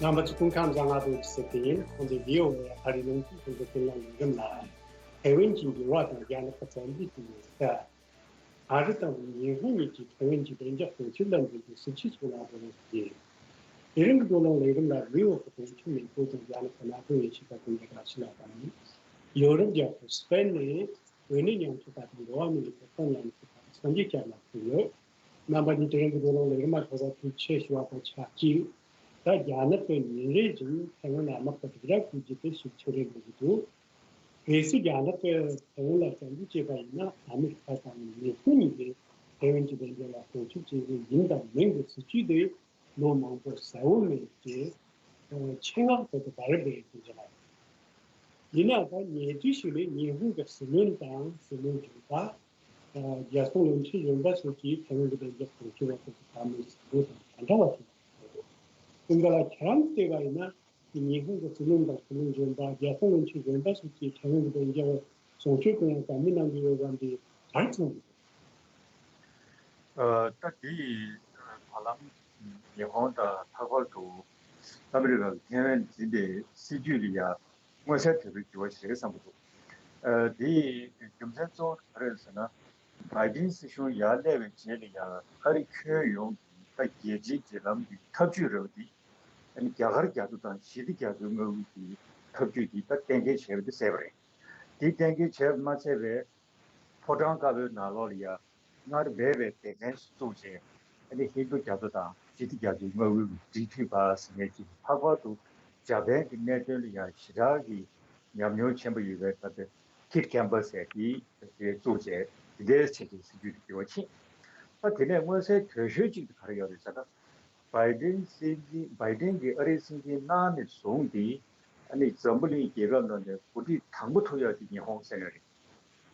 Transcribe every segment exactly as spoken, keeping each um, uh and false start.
རྣམ་པ་ཚོ་སྐུ་ཁམས་བཟང་། ང་ཚོ་ཟེར་དེ་ཡིན། ཁོང་ཚོས་བི་ཨོ་ཨེ་ཨ་རིའི་རླུང་འཕྲིན་ཁང་གི་ཀུན་གླེང་ལས་རིམ་ལ། ཐའེ་ཝན་གྱི་འགྱུར་བ་དང་རྒྱ་ནག་གི་བཙན་འཛུལ་གྱི་ཉེན་ཁ། ཨ་རི་དང་ཉི་ཧོང་གཉིས་ཀྱིས་ཐའེ་ཝན་གྱི་བདེ་འཇགས་དོན་ཆེན་ལ་འཛིན་པའི་སྲིད་ཇུས་སོགས་ལ་དོ་སྣང་བྱས། དེ་རིང་གི་བགྲོ་གླེང་ལས་རིམ་ལ་བི་ཨོ་ཨེ་གི་དོན་གཅོད་ལས་ཁུངས་དང་རྒྱ་ནག་གི་མངའ་ཁོངས་ཡེ་ཤུ་ཁ་ཁུལ་ནས་བཀྲ་ཤིས་ལགས་དང་། ཡོ་རོབ་རྒྱལ་ཁབ་སི་པེན་ནས་འོས་གནས་ཉམས་ཞིབ་པ་དང་འགྲོ་བ་མིའི་ཐོབ་ཐང་ཉམས་ཞིབ་པ་སངས་རྒྱས་སྐྱབས་ལགས་ཕེབས་ཡོད། རྣམ་པ་གཉིས་དེ་རིང་གི་བགྲོ་གླེང་ལས་རིམ་མ་ཐོག་ལ་ཐུགས་རྗེ་ཆེ་ཞུ་བ་དང་ཆབས་ཅིག་ད་རྒྱ་ནག་གིས་ཉིན་རེ་བཞིན་ཐའེ་ཝན་ལ་དམག་གི་རྡུལ་ཕྲན་བཀོལ་རྒྱུ་དེ་ཤུགས་ཆེ་རུ་འགྲོ་གི་འདུག་གལ་སྲིད་རྒྱ་ནག་གིས་ཐའེ་ཝན་ལ་བཙན་འཛུལ་བྱས་པ་ཡིན་ན། ཨ་མི་རི་ཁ་དང་ཉི་ཧོང་གཉིས་ཀྱིས་ཐའེ་ཝན་གྱི་བདེ་འཇགས་ལ་སྲུང་སྐྱོབ་བྱེད་རྒྱུ་ཡིན་དང་མིན་གྱི་སྲིད་ཇུས་དེ་ལོ་མང་པོར་གསལ་བོ་མེད་ཅེས་ཆེད་མངགས་ཐོག་ཏུ་བར་སྦས་ཀྱི་འཇགས། ཡིན་ན་ད་ཉེ་དུས་ཤིག་ནས་ཉི་ཧོང་གི་སྲིད་བློན་དང་སྲིད་བློན་གཞོན་པ། རྒྱལ་སྲུང་བློན་ཆེན་གཞོན་པ་སོགས་ཀྱིས་ཐའེ་ཝན་གྱི་བདེ་འཇགས་སྲུང་སྐྱོབ་པ་སོགས་ཀྱི་བཀའ་མོལ་གསལ་བོ་དང་གྲ་འགྲིག་པ་ཞིག་ཡོད། ཀུན་དགའ་ལགས། ཁྱེད་རང་བལྟས་པ་ཡིན་ན། ཉི་ཧོང་གི་སྲིད་བློན་དང་སྲིད་བློན་གཞོན་པ། རྒྱལ་སྲུང་བློན་ཆེན་གཞོན་པ་སོགས་ཀྱིས་ཐའེ་ཝན་གྱི་བདེ་འཇགས་སྲུང་སྐྱོབ་ཀྱི་བཀའ་མོལ་གནང་གི་ཡོད་པ་འདི་ག་རེ་མཚོན་གྱི་འདུག་ད་དེ་ཡི་བར་ལམ་ཉི་ཧོང་དང་ལྷག་པར་དུ་ཨ་མི་རི་ཀ་གིས་ཐའེ་ཝན་འཛིན་པའི་སྲིད་ཇུས་ལ་ཡ་མངོན་གསལ་དོད་པོའི་འགྱུར་བ་ཞིག་རེད་བསམ་གྱི་འདུག་དེ་ཡི་རྒྱུ་མཚན་གཙོ་བོ་ག་རེ་རེད་ཟེར་ན། བྷའི་ཏིན་སྲིད་གཞུང་ཡར་སླེབས་པའི་རྗེས་ལ་ཡ་ཨ་རི་ཁྱོན་ཡོངས་ཀྱི་ད་རྒྱལ་སྤྱིའི་འབྲེལ་ལམ་གྱི་འཐབ་ཇུས་རེད་པ། དེ་ཨ་ནི་རྒྱ་གར་རྒྱ་མཚོ་དང་ཞི་བདེ་རྒྱ་མཚོའི་མངའ་ཁུལ་གྱི་འཐབ་ཇུས་དེ་ད་གཏན་འཁེལ་བྱས་པ་དེ་གསལ་པོ་རེད། དེ་གཏན་འཁེལ་བྱས་པ་མ་ཚད་པའི་ཕོ་བྲང་དཀར་པོའི་ནང་ལོགས་ལ་ཡ་སྔར་སྦས་པའི་སྡེ་ཚན་ཞིག་བཙུགས་བྱས། ཨ་ནི་ཧིན་རྡུ་རྒྱ་མཚོ་དང་ཞི་བདེ་རྒྱ་མཚོའི་མངའ་ཁུལ་གྱི་འབྲེལ་མཐུད་པ་ཟེར་མཁན་ཅིག་ལྷག་པར་དུ་འཇར་པན་གྱི་གནད་དོན་ལ་ཡང་ཞེ་དྲག་གི་ཉམས་མྱོང་ཆེན་པོ་ཡོད་པའི་ད་ལྟ་ཁིར་ཁེམ་པལ་ཟེར་དེ་བཙུགས་བྱས། དེ་འདྲའི་ཆེད་ཀྱི་སྲིད་ཇུས་དེ་འགྱུར་བ་ཕྱིན། ད་དེ་ནས་མངོན་གསལ་དོད་ཤོས་གཅིག་དེ་ག་རེ་ཡོད་རེད་ཟེར་ན། བྷའི་ཏིན་སྲིད་འཛིན་བྷའི་ཏིན་གྱིས་ཨ་རིའི་སྲིད་འཛིན་གནང་ནས་བཟུང་སྟེ། ཨ་ནི་འཛམ་བུ་གླིང་རྒྱལ་ཁབ་ནང་ནས་འགོ་ཁྲིད་དང་པོ་ཐོབ་ཡག་དེ་ཉི་ཧོང་ཟེར་ནི་རེད།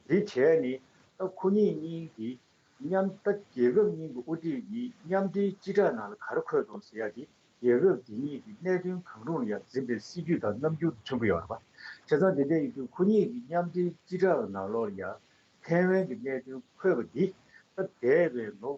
དེ་བྱས་ནས་ད་ཁོ་གཉིས་གཉིས་ཀྱིས་མཉམ་ད་རྒྱལ་ཁབ་གཉིས་ཀྱི་དབུ་ཁྲིད་ཀྱིས་མཉམ་འབྲེལ་སྤྱི་བསྒྲགས་ནང་ལ་ག་རེ་འཁོད་འདུག་ཟེར་ཡག་དེ། རྒྱལ་ཁབ་དེ་གཉིས་ཀྱི་གནད་དོན་གང་རུང་ལ་ཡང་འཛིན་པའི་སྲིད་ཇུས་དང་རྣམ་འགྱུར་མཐུན་པོ་ཡོད་རེད་པ། བྱས་ཙང་དེ་འདྲ་ཡིན་དུས་ཁོ་གཉིས་ཀྱིས་མཉམ་འབྲེལ་སྤྱི་བསྒྲགས་ནང་ལོགས་ལ་ཡང་ཐའེ་ཝན་གྱི་གནད་དོན་འཁོད་པ་འདི་ད་འདས་པའི་ལོ་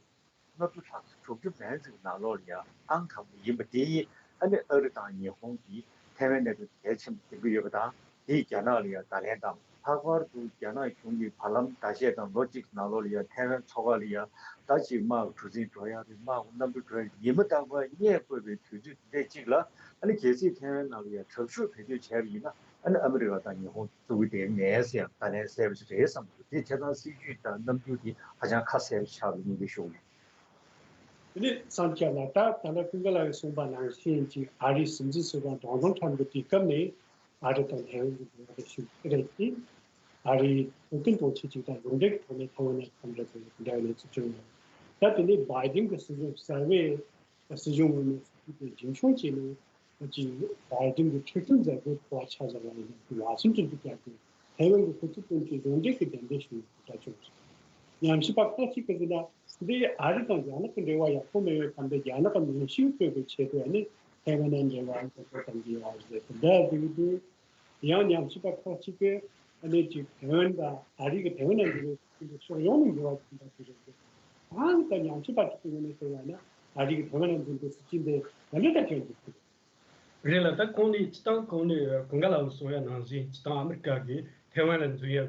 ལྔ་བཅུ་ལྷག་དྲུག་ཅུ་མན་ཙམ་ནང་ལོགས་ལ་ཡང་ཨང་དང་པོ་ཡིན་པ་དེ། ཨ་ནི་ཨ་རི་དང་ཉི་ཧོང་གིས་ཐའེ་ཝན་གནད་དོན་གལ་ཆེན་པོ་འཛིན་གྱི་ཡོད་པ་དང་། དེས་རྒྱ་ནག་ལ་ཡང་བརྡ་ལན་བཏང་། ལྷག་པར་དུ་རྒྱ་ནག་གཞུང་གིས་བར་ལམ་ཟླ་ཤས་དང་ལོ་གཅིག་ནང་ལོགས་ལ་ཡང་ཐའེ་ཝན་མཚོ་ཁ་ལ་ཡང་ད་ཅིག་དམག་གི་གྲུ་གཟིངས་འགྲོ་ཡག་རེད། དམག་གི་གནམ་གྲུ་འགྲོ་ཡག་རེད། ཉི་མ་རྟག་པར་རྙེད་དགོས་པའི་དུས་ཚོད་དེ་འདྲ་གཅིག་ལ། ཨ་ནི་གལ་སྲིད་ཐའེ་ཝན་ནང་ལ་ཡང་དྲག་ཤུགས་བེད་སྤྱོད་བྱས་པ་ཡིན་ན། ཨ་ནི་ཨ་མི་རི་ཀ་དང་ཉི་ཧོང་བཙུགས་ཀྱི་དེ་ངས་ཟེར་ཡང་བརྡ་ལན་གསལ་པོ་ཞིག་རེད་བསམ་གྱི་འདུག་དེ་བྱས་ཙང་སྲིད་ཇུས་དང་རྣམ་འགྱུར་དེ་ཧ་ཅང་ཁ་གསལ་པོ་ཆགས་པའི་ཉིན་དེ་ཤོག་ནས། དེ་ནས་བསམ་འཆར་ལ་ད་ད་ལྟ་ཀུན་དགའ་ལགས་ཀྱིས་གསུངས་པ་ནང་བཞིན་གྱི་ཨ་རིའི་སྲིད་འཛིན་ཟུར་པ་ཌོ་ནལ་ཊམ་གྱི་དུས་སྐབས་ནས་ཨ་རི་དང་ཐའེ་ཝན་གྱི་འབྲེལ་བ་དེ་ཤུགས་ཆེ་རེད་དེ། ཨ་རིའི་བོད་དོན་དོན་ཆེད་ཅིག་དང་ཟུང་འབྲེལ་གྱི་ཐོག་ནས་ཐའེ་ཝན་ནང་འཚམས་འདྲི་དང་འདྲ་བའི་གནས་ཚུལ་བྱུང་ཡོད། ད་དེ་ནས་བྷའི་ཏིན་གྱི་སྲིད་གཞུང་གསར་པའི་སྲིད་གཞུང་ངོས་ནས་སྲིད་ཇུས་དེ་རྒྱུན་འཁྱོངས་བྱས་ནས། ཅིག་བྷའི་ཏིན་གྱི་འཕྲོད་བསྟེན་མཛད་སྒོའི་ཐོག་ཆ་བཞག་པ་ཡིན་ན། ཝ་ཤིང་ཏོན་དུ་བསྐྱངས་ཏེ་ཐའེ་ཝན་གྱི་ཁོ་ཚོའི་དོན་གྱི་ཟུང་འབྲེལ་གྱི་གདན་འདྲེན་ཞུ་བའི་གྲ་སྒྲིག་བྱུང་ཟིན། ཉམས་ཞིབ་པ་ཁག་ཅིག་གིས་ཟེར་ན། འདི་ཨ་རི་དང་རྒྱ་ནག་གི་འབྲེལ་བ་ཡག་པོ་མེད་པའི་སྐབས་འདི་རྒྱ་ནག་གི་མེ་ཤིང་གཏོད་པའི་ཆེད་དུ་ཨ་ནི་ཐའེ་ཝན་ནང་འབྲེལ་བ་ཡག་པོ་གཏོང་གི་ཡོད་རེད་ཟེར་དེ་འདྲ་ཟེར་གྱི་འདུག་ཡང་ཉམས་ཞིབ་པ་ཁག་ཅིག་གིས་ཨ་ནི་ཅིག་ཐའེ་ཝན་དང་ཨ་རི་གི་ཐའེ་ཝན་ནང་འབྲེལ་བའི་ཕྱོགས་ཡོངས་ནས་འགྱུར་བ་ཕྱིན་པ་ཞིག་རེད་འདུག་ད་ལྟ་ཉམས་ཞིབ་པ་ཁག་ཅིག་ངོས་ནས་བལྟས་པ་ན། ཨ་རི་གི་ཐའེ་ཝན་ནང་འཛིན་པའི་སྲིད་ཇུས་འདི་ད་ལྟ་ལྟར་བྱུང་འདུག་རེད་ལ། ད་གོང་ནས་སྤྱི་བཏང་གོང་ནས་ཀུན་དགའ་ལགས་གསུངས་ཡ་ནང་བཞིན། སྤྱི་བཏང་ཨ་མི་རི་ཀ་གིས་ཐའེ་ཝན་ལ་འཛིན་ཡ་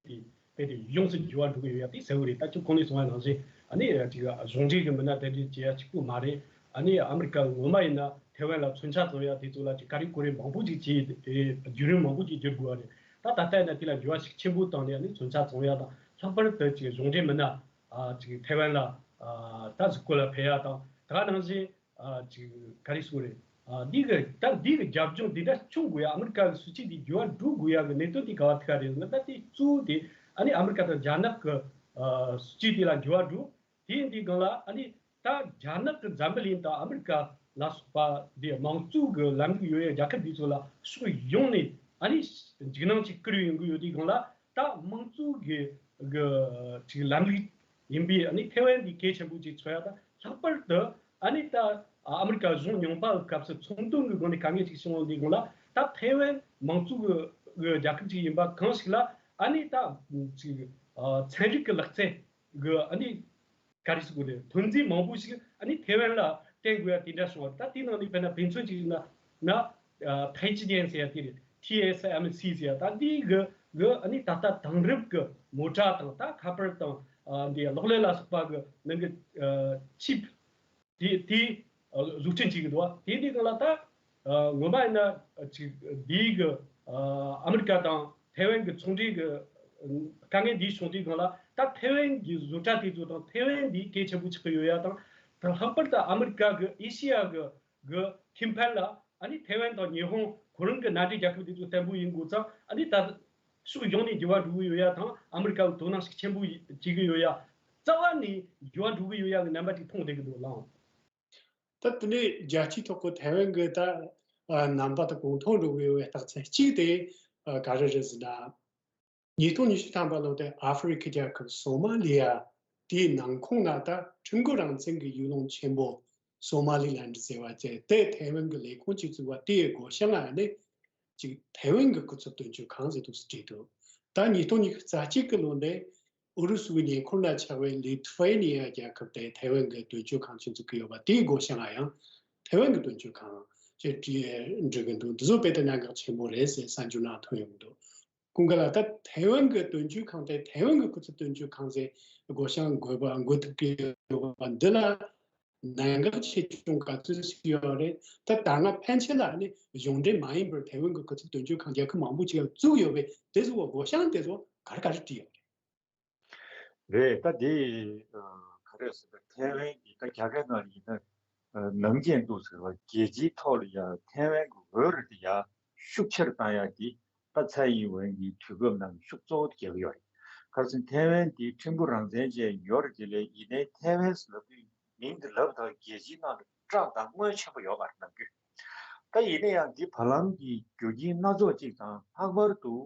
དེ་དཔེ་དེ་ཡོངས་སུ་འགྱུར་བ་འགྲོ་གི་ཡོད་ཡ་དེ་གསལ་བོ་རེད། ད་ཁྱོད་གོང་ནས་གསུངས་ཡ་ནང་བཞིན། ཨ་ནི་ཅིག་གཞུང་འབྲེལ་གྱི་མི་སྣ་དེ་འདྲ་བྱེད་ཡ་གཅིག་པུ་མ་རེད། ཨ་ནི་ཨ་མི་རི་ཀ་ངོ་མ་ཡིན་ན་ཐའེ་ཝན་ལ་མཚོན་ཆ་བཙུགས་ཡ་དེ་ཚོ་ལ་ཅིག་ཀ་རེ་ཀོ་རེ་མང་པོ་ཅིག་བྱས་ཏེ་བརྒྱུད་རིམ་མང་པོ་ཅིག་བརྒྱུད་དགོས་པ་རེད། ད་ད་ལྟ་ཡིན་ན་དེ་ལ་འགྱུར་བ་ཤུགས་ཆེན་པོ་བཏང་ནས། ཨ་ནི་མཚོན་ཆ་བཙུགས་ཡ་དང་། ལྷག་པར་དུ་ཅིག་གཞུང་འབྲེལ་མི་སྣ་ཨ་ཅིག་ཐའེ་ཝན་ལ་ཨ་ད་གཟིགས་སྐོར་ལ་ཕེབས་ཡ་དང་། ད་ག་ནང་བཞིན། ཨ་ཅིག་ག་རེ་ཟེར་དགོས་རེད། ཨ་འདི་གི་ད་འདི་གི་རྒྱབ་ལྗོངས་འདི་འདྲ་བྱུང་དགོས་ཡ། ཨ་མི་རི་ཀ་གི་སྲིད་ཇུས་འདི་འགྱུར་བ་འགྲོ་དགོས་ཡ་གི་གནད་དོན་འདི་ག་བ་ཐུག་ག་རེད་ཟེར་ན། ད་དེ་གཙོ་བོ་དེ་ཨ་ནི་ཨ་མི་རི་ཀ་དང་རྒྱ་ནག་གི་ཨ་སྲིད་ཇུས་འདི་ལ་འགྱུར་བ་འགྲོ། དེ་འདི་སྒང་ལ་ཨ་ནི་ད་རྒྱ་ནག་གི་འཛམ་བུ་གླིང་དང་ཨ་མི་རི་ཀ་ལ་སོགས་པ་འདི་དམངས་གཙོ་གི་ལམ་ལུགས་ཡོད་ཡ་རྒྱལ་ཁབ་འདི་ཚོ་ལ་ཕྱོགས་ཡོངས་ནས་ཨ་ནི་འཇིགས་སྣང་ཅིག་བསྐུལ་ཡོང་གི་ཡོད། དེ་སྒང་ལ་ད་དམངས་གཙོ་གི་གི་ཅིག་ལམ་ལུགས་ཡིན་པའི་ཨ་ནི་ཐའེ་ཝན་འདི་གལ་ཆེན་པོ་ཅིག་མཚོན་ཡ་དང་། ལྷག་པར་དུ་ཨ་ནི་ད་ཨ་མི་རི་ཀ་གཞུང་རྙིང་པ་གི་སྐབས་སུ་ཚོང་དོན་གྱི་སྒོ་ནས་དཀའ་ངལ་ཅིག་བྱུང་བ་འདི་སྒང་ལ། ད་ཐའེ་ཝན་དམངས་གཙོ་གི་གི་རྒྱལ་ཁབ་ཅིག་ཡིན་པ་གང་ཞིག་ལ་ཨ་ནི་ད་ཅིག་ཨ་ཚན་རིག་གི་ལག་རྩལ་གི་ཨ་ནི་ག་རེ་ཟེར་དགོས་རེད། ཐོན་རྫས་མང་པོ་ཞིག་ཨ་ནི་ཐའེ་ཝན་ལ་ བསྟན་དགོས་ཡ་དེ་འདྲ་བྱུང་བ་རེད། ད་དེའི་ནང་ནས་དཔེར་ན་དཔེ་མཚོན་ཅིག་ཡིན་ན་ན་ཐའེ་ཅི་ཡན་ཟེར་ཡ་དེ་རེད། ཐི་ཨེས་ཨེམ་སི་ཟེར་ཡ་ད་འདི་གི་གི་ཨ་ནི་ད་ལྟ་དེང་རབས་ཀྱི་མོ་ཊ་དང་ད་ཁ་པར་དང་འདི་གློག་ཀླད་ལ་སོགས་པ་གི་ནང་གི་ཆིབ་དེ་དེ་བཟོ་སྐྲུན་བྱེད་ཀྱི་འདུག་བ། དེ་འདི་གང་ལ་ད་ངོ་མ་ཡིན་ན་ཅིག་འདི་གི་ཨ་མི་རི་ཀ་དང་ཐའེ་ཝན་གྱི་ཚོང་འབྲེལ་གྱི་དཀའ་ངལ་འདིའི་བྱུང་དུས་སྒང་ལ་ད་ཐའེ་ཝན་གྱི་བཟོ་གྲྭ་དེ་ཚོ་དང་ཐའེ་ཝན་འདི་གལ་ཆེན་པོ་ཆགས་ཀྱི་ཡོད་ཡ་དང་། ད་ལྷག་པར་དུ་ཨ་མི་རི་ཀ་གི་ཨེ་ཤི་ཡ་གི་གི་ཁེ་ཕན་ལ་ཨ་ནི་ཐའེ་ཝན་དང་ཉི་ཧོང་ཁོ་རང་གི་མནའ་འབྲེལ་རྒྱལ་ཁབ་དེ་ཚོ་བརྟན་པོ་ཡིན་དགོས་ཙང་། ཨ་ནི་ད་ཕྱོགས་ཡོངས་ནས་འགྱུར་བ་འགྲོ་གི་ཡོད་ཡ་དང་། ཨ་མི་རི་ཀ་གི་དོ་སྣང་ཤུགས་ཆེན་པོ་བྱེད་ཀྱི་ཡོད་ཡ། རྩ་བ་ནས་འགྱུར་བ་འགྲོ་གི་ཡོད་ཡ་གི་རྣམ་པ་ཅིག་མཐོང་བསྡད་ཀྱི་འདུག་ལགས། ད་དེ་ནས་རྒྱལ་སྤྱིའི་ཐོག་གི་ཐའེ་ཝན་གྱི་ད་ཨ་རྣམ་པ་དང་གོང་མཐོར་འགྲོ་གི་ཡོད་པའི་རྟགས་མཚན་གཅིག་དེ་ཨ་ག་རེ་རེད་ཟེར་ན། ཉིས་སྟོང་ཉི་ཤུ་ཐམ་པ་ལོ་དེ་ཨ་ཧྥེ་རི་ཁ་རྒྱལ་ཁབ་སོ་མ་ལི་ཡ་དེའི་ནང་ཁོངས་ན་ད་ཁྲིམས་འགལ་རང་བཙན་གྱི་ཡུལ་ལུང་ཆེན་པོ་སོ་མ་ལི་ལན་ཟེར་བ་བཅས་དེ་ཐའེ་ཝན་གྱི་ལས་ཁུངས་ཀྱིས་བཙུགས་པ་དེའི་བགོ་བཤའ་ལ་ནི་ཅིག་ཐའེ་ཝན་གྱི་སྐུ་ཚབ་དོན་གཅོད་ཁང་ཟེར་འདུག་སེ་བྲིས་འདུག་ད་ཉིས་སྟོང་ཉི་ཤུ་རྩ་གཅིག་གི་ལོ་འདི་ཨུ་རུ་སུའི་ཉེ་འཁོར་ན་ཆགས་པའི་ལི་ཐུ་ཨེ་ནི་ཡ་རྒྱལ་ཁབ་དེ་ཐའེ་ཝན་གྱི་དོན་གཅོད་ཁང་ཆེན་འཛུགས་ཀྱི་ཡོད་པ་དེའི་བགོ་བཤའ་ལ་ཡང་ཐའེ་ཝན་གྱི་དོན་གཅོད་ཁང་ཞེས་བྲིས་འབྲི་གི་འདུག་འདི་ཚོ་དཔེ་དེ་གནད་འགག་ཆེན་པོ་རེད་ཟེར་གསར་འགྱུར་ནང་ཐོན་ཡོང་གི་འདུག་ཀུན་དགའ་ལགས། ད་ཐའེ་ཝན་གྱི་དོན་གཅོད་ཁང་དེ་ཐའེ་ཝན་གྱི་སྐུ་ཚབ་དོན་གཅོད་ཁང་ཟེར་བགོ་བཤའ་འགོད་པ་འགོད་ཐུབ་ཀྱི་ཡོད་པ་འདི་ལ་གནད་འགག་ཆེ་ཆུང་ག་ཚོད་ཞིག་ཡོད་རེད། ད་ད་སྔ་ཕན་ཆད་ལ་ནི་གཞུང་འབྲེལ་མ་ཡིན་པར་ཐའེ་ཝན་གྱི་སྐུ་ཚབ་དོན་གཅོད་ཁང་རྒྱལ་ཁབ་མང་པོ་ཅིག་ལ་བཙུགས་ཡོད་པས། དེ་ཚོ་བགོ་བཤའ་དེ་ཚོ་ག་རེ་ག་རེ་བྲིས་ཡོད་རེད། རེད། ད་དེ་ག་རེ་ཟེར་ན། ཐའེ་ཝན་གྱི་ད་རྒྱ་སྐད་ནང་ཡིན་ན་ནམ་རྒྱུན་འདུག་ཟེར་བ། རྒྱལ་སྤྱིའི་ཐོག་ལ་ཡ་ཐའེ་ཝན་གྱི་འོས་རེད་དེ་ཡ་ཤུགས་ཆེར་བཏང་ཡ་དེ་ད་ཚའེ་ཡིན་ཝེན་གྱི་དུས་སྐབས་ནང་ཤུགས་གཙོ་བོ་རྒྱག་གི་ཡོད་རེད། ག་རེ་ཟེར་ན་ཐའེ་ཝན་དེ་ཁྲིམས་ཁང་རང་བཙན་ཅན་ཡོད་རེད། དེ་ལས་ཡིན་ནའི་ཐའེ་ཝན་ཟེར་ལབ་དུས་མིང་དེ་ལབ་དང་རྒྱལ་སྤྱིའི་ནང་ལ་སྐྲག་དང་རྔོན་ཆེན་པོ་ཡོད་པ་རེད་ནམ་རྒྱུན། ད་ཡིན་ན་ཡང་འདི་བར་ལམ་གྱི་རྒྱུ་རྐྱེན་སྣ་ཚོགས་ཅིག་དང་། ལྷག་པར་དུ་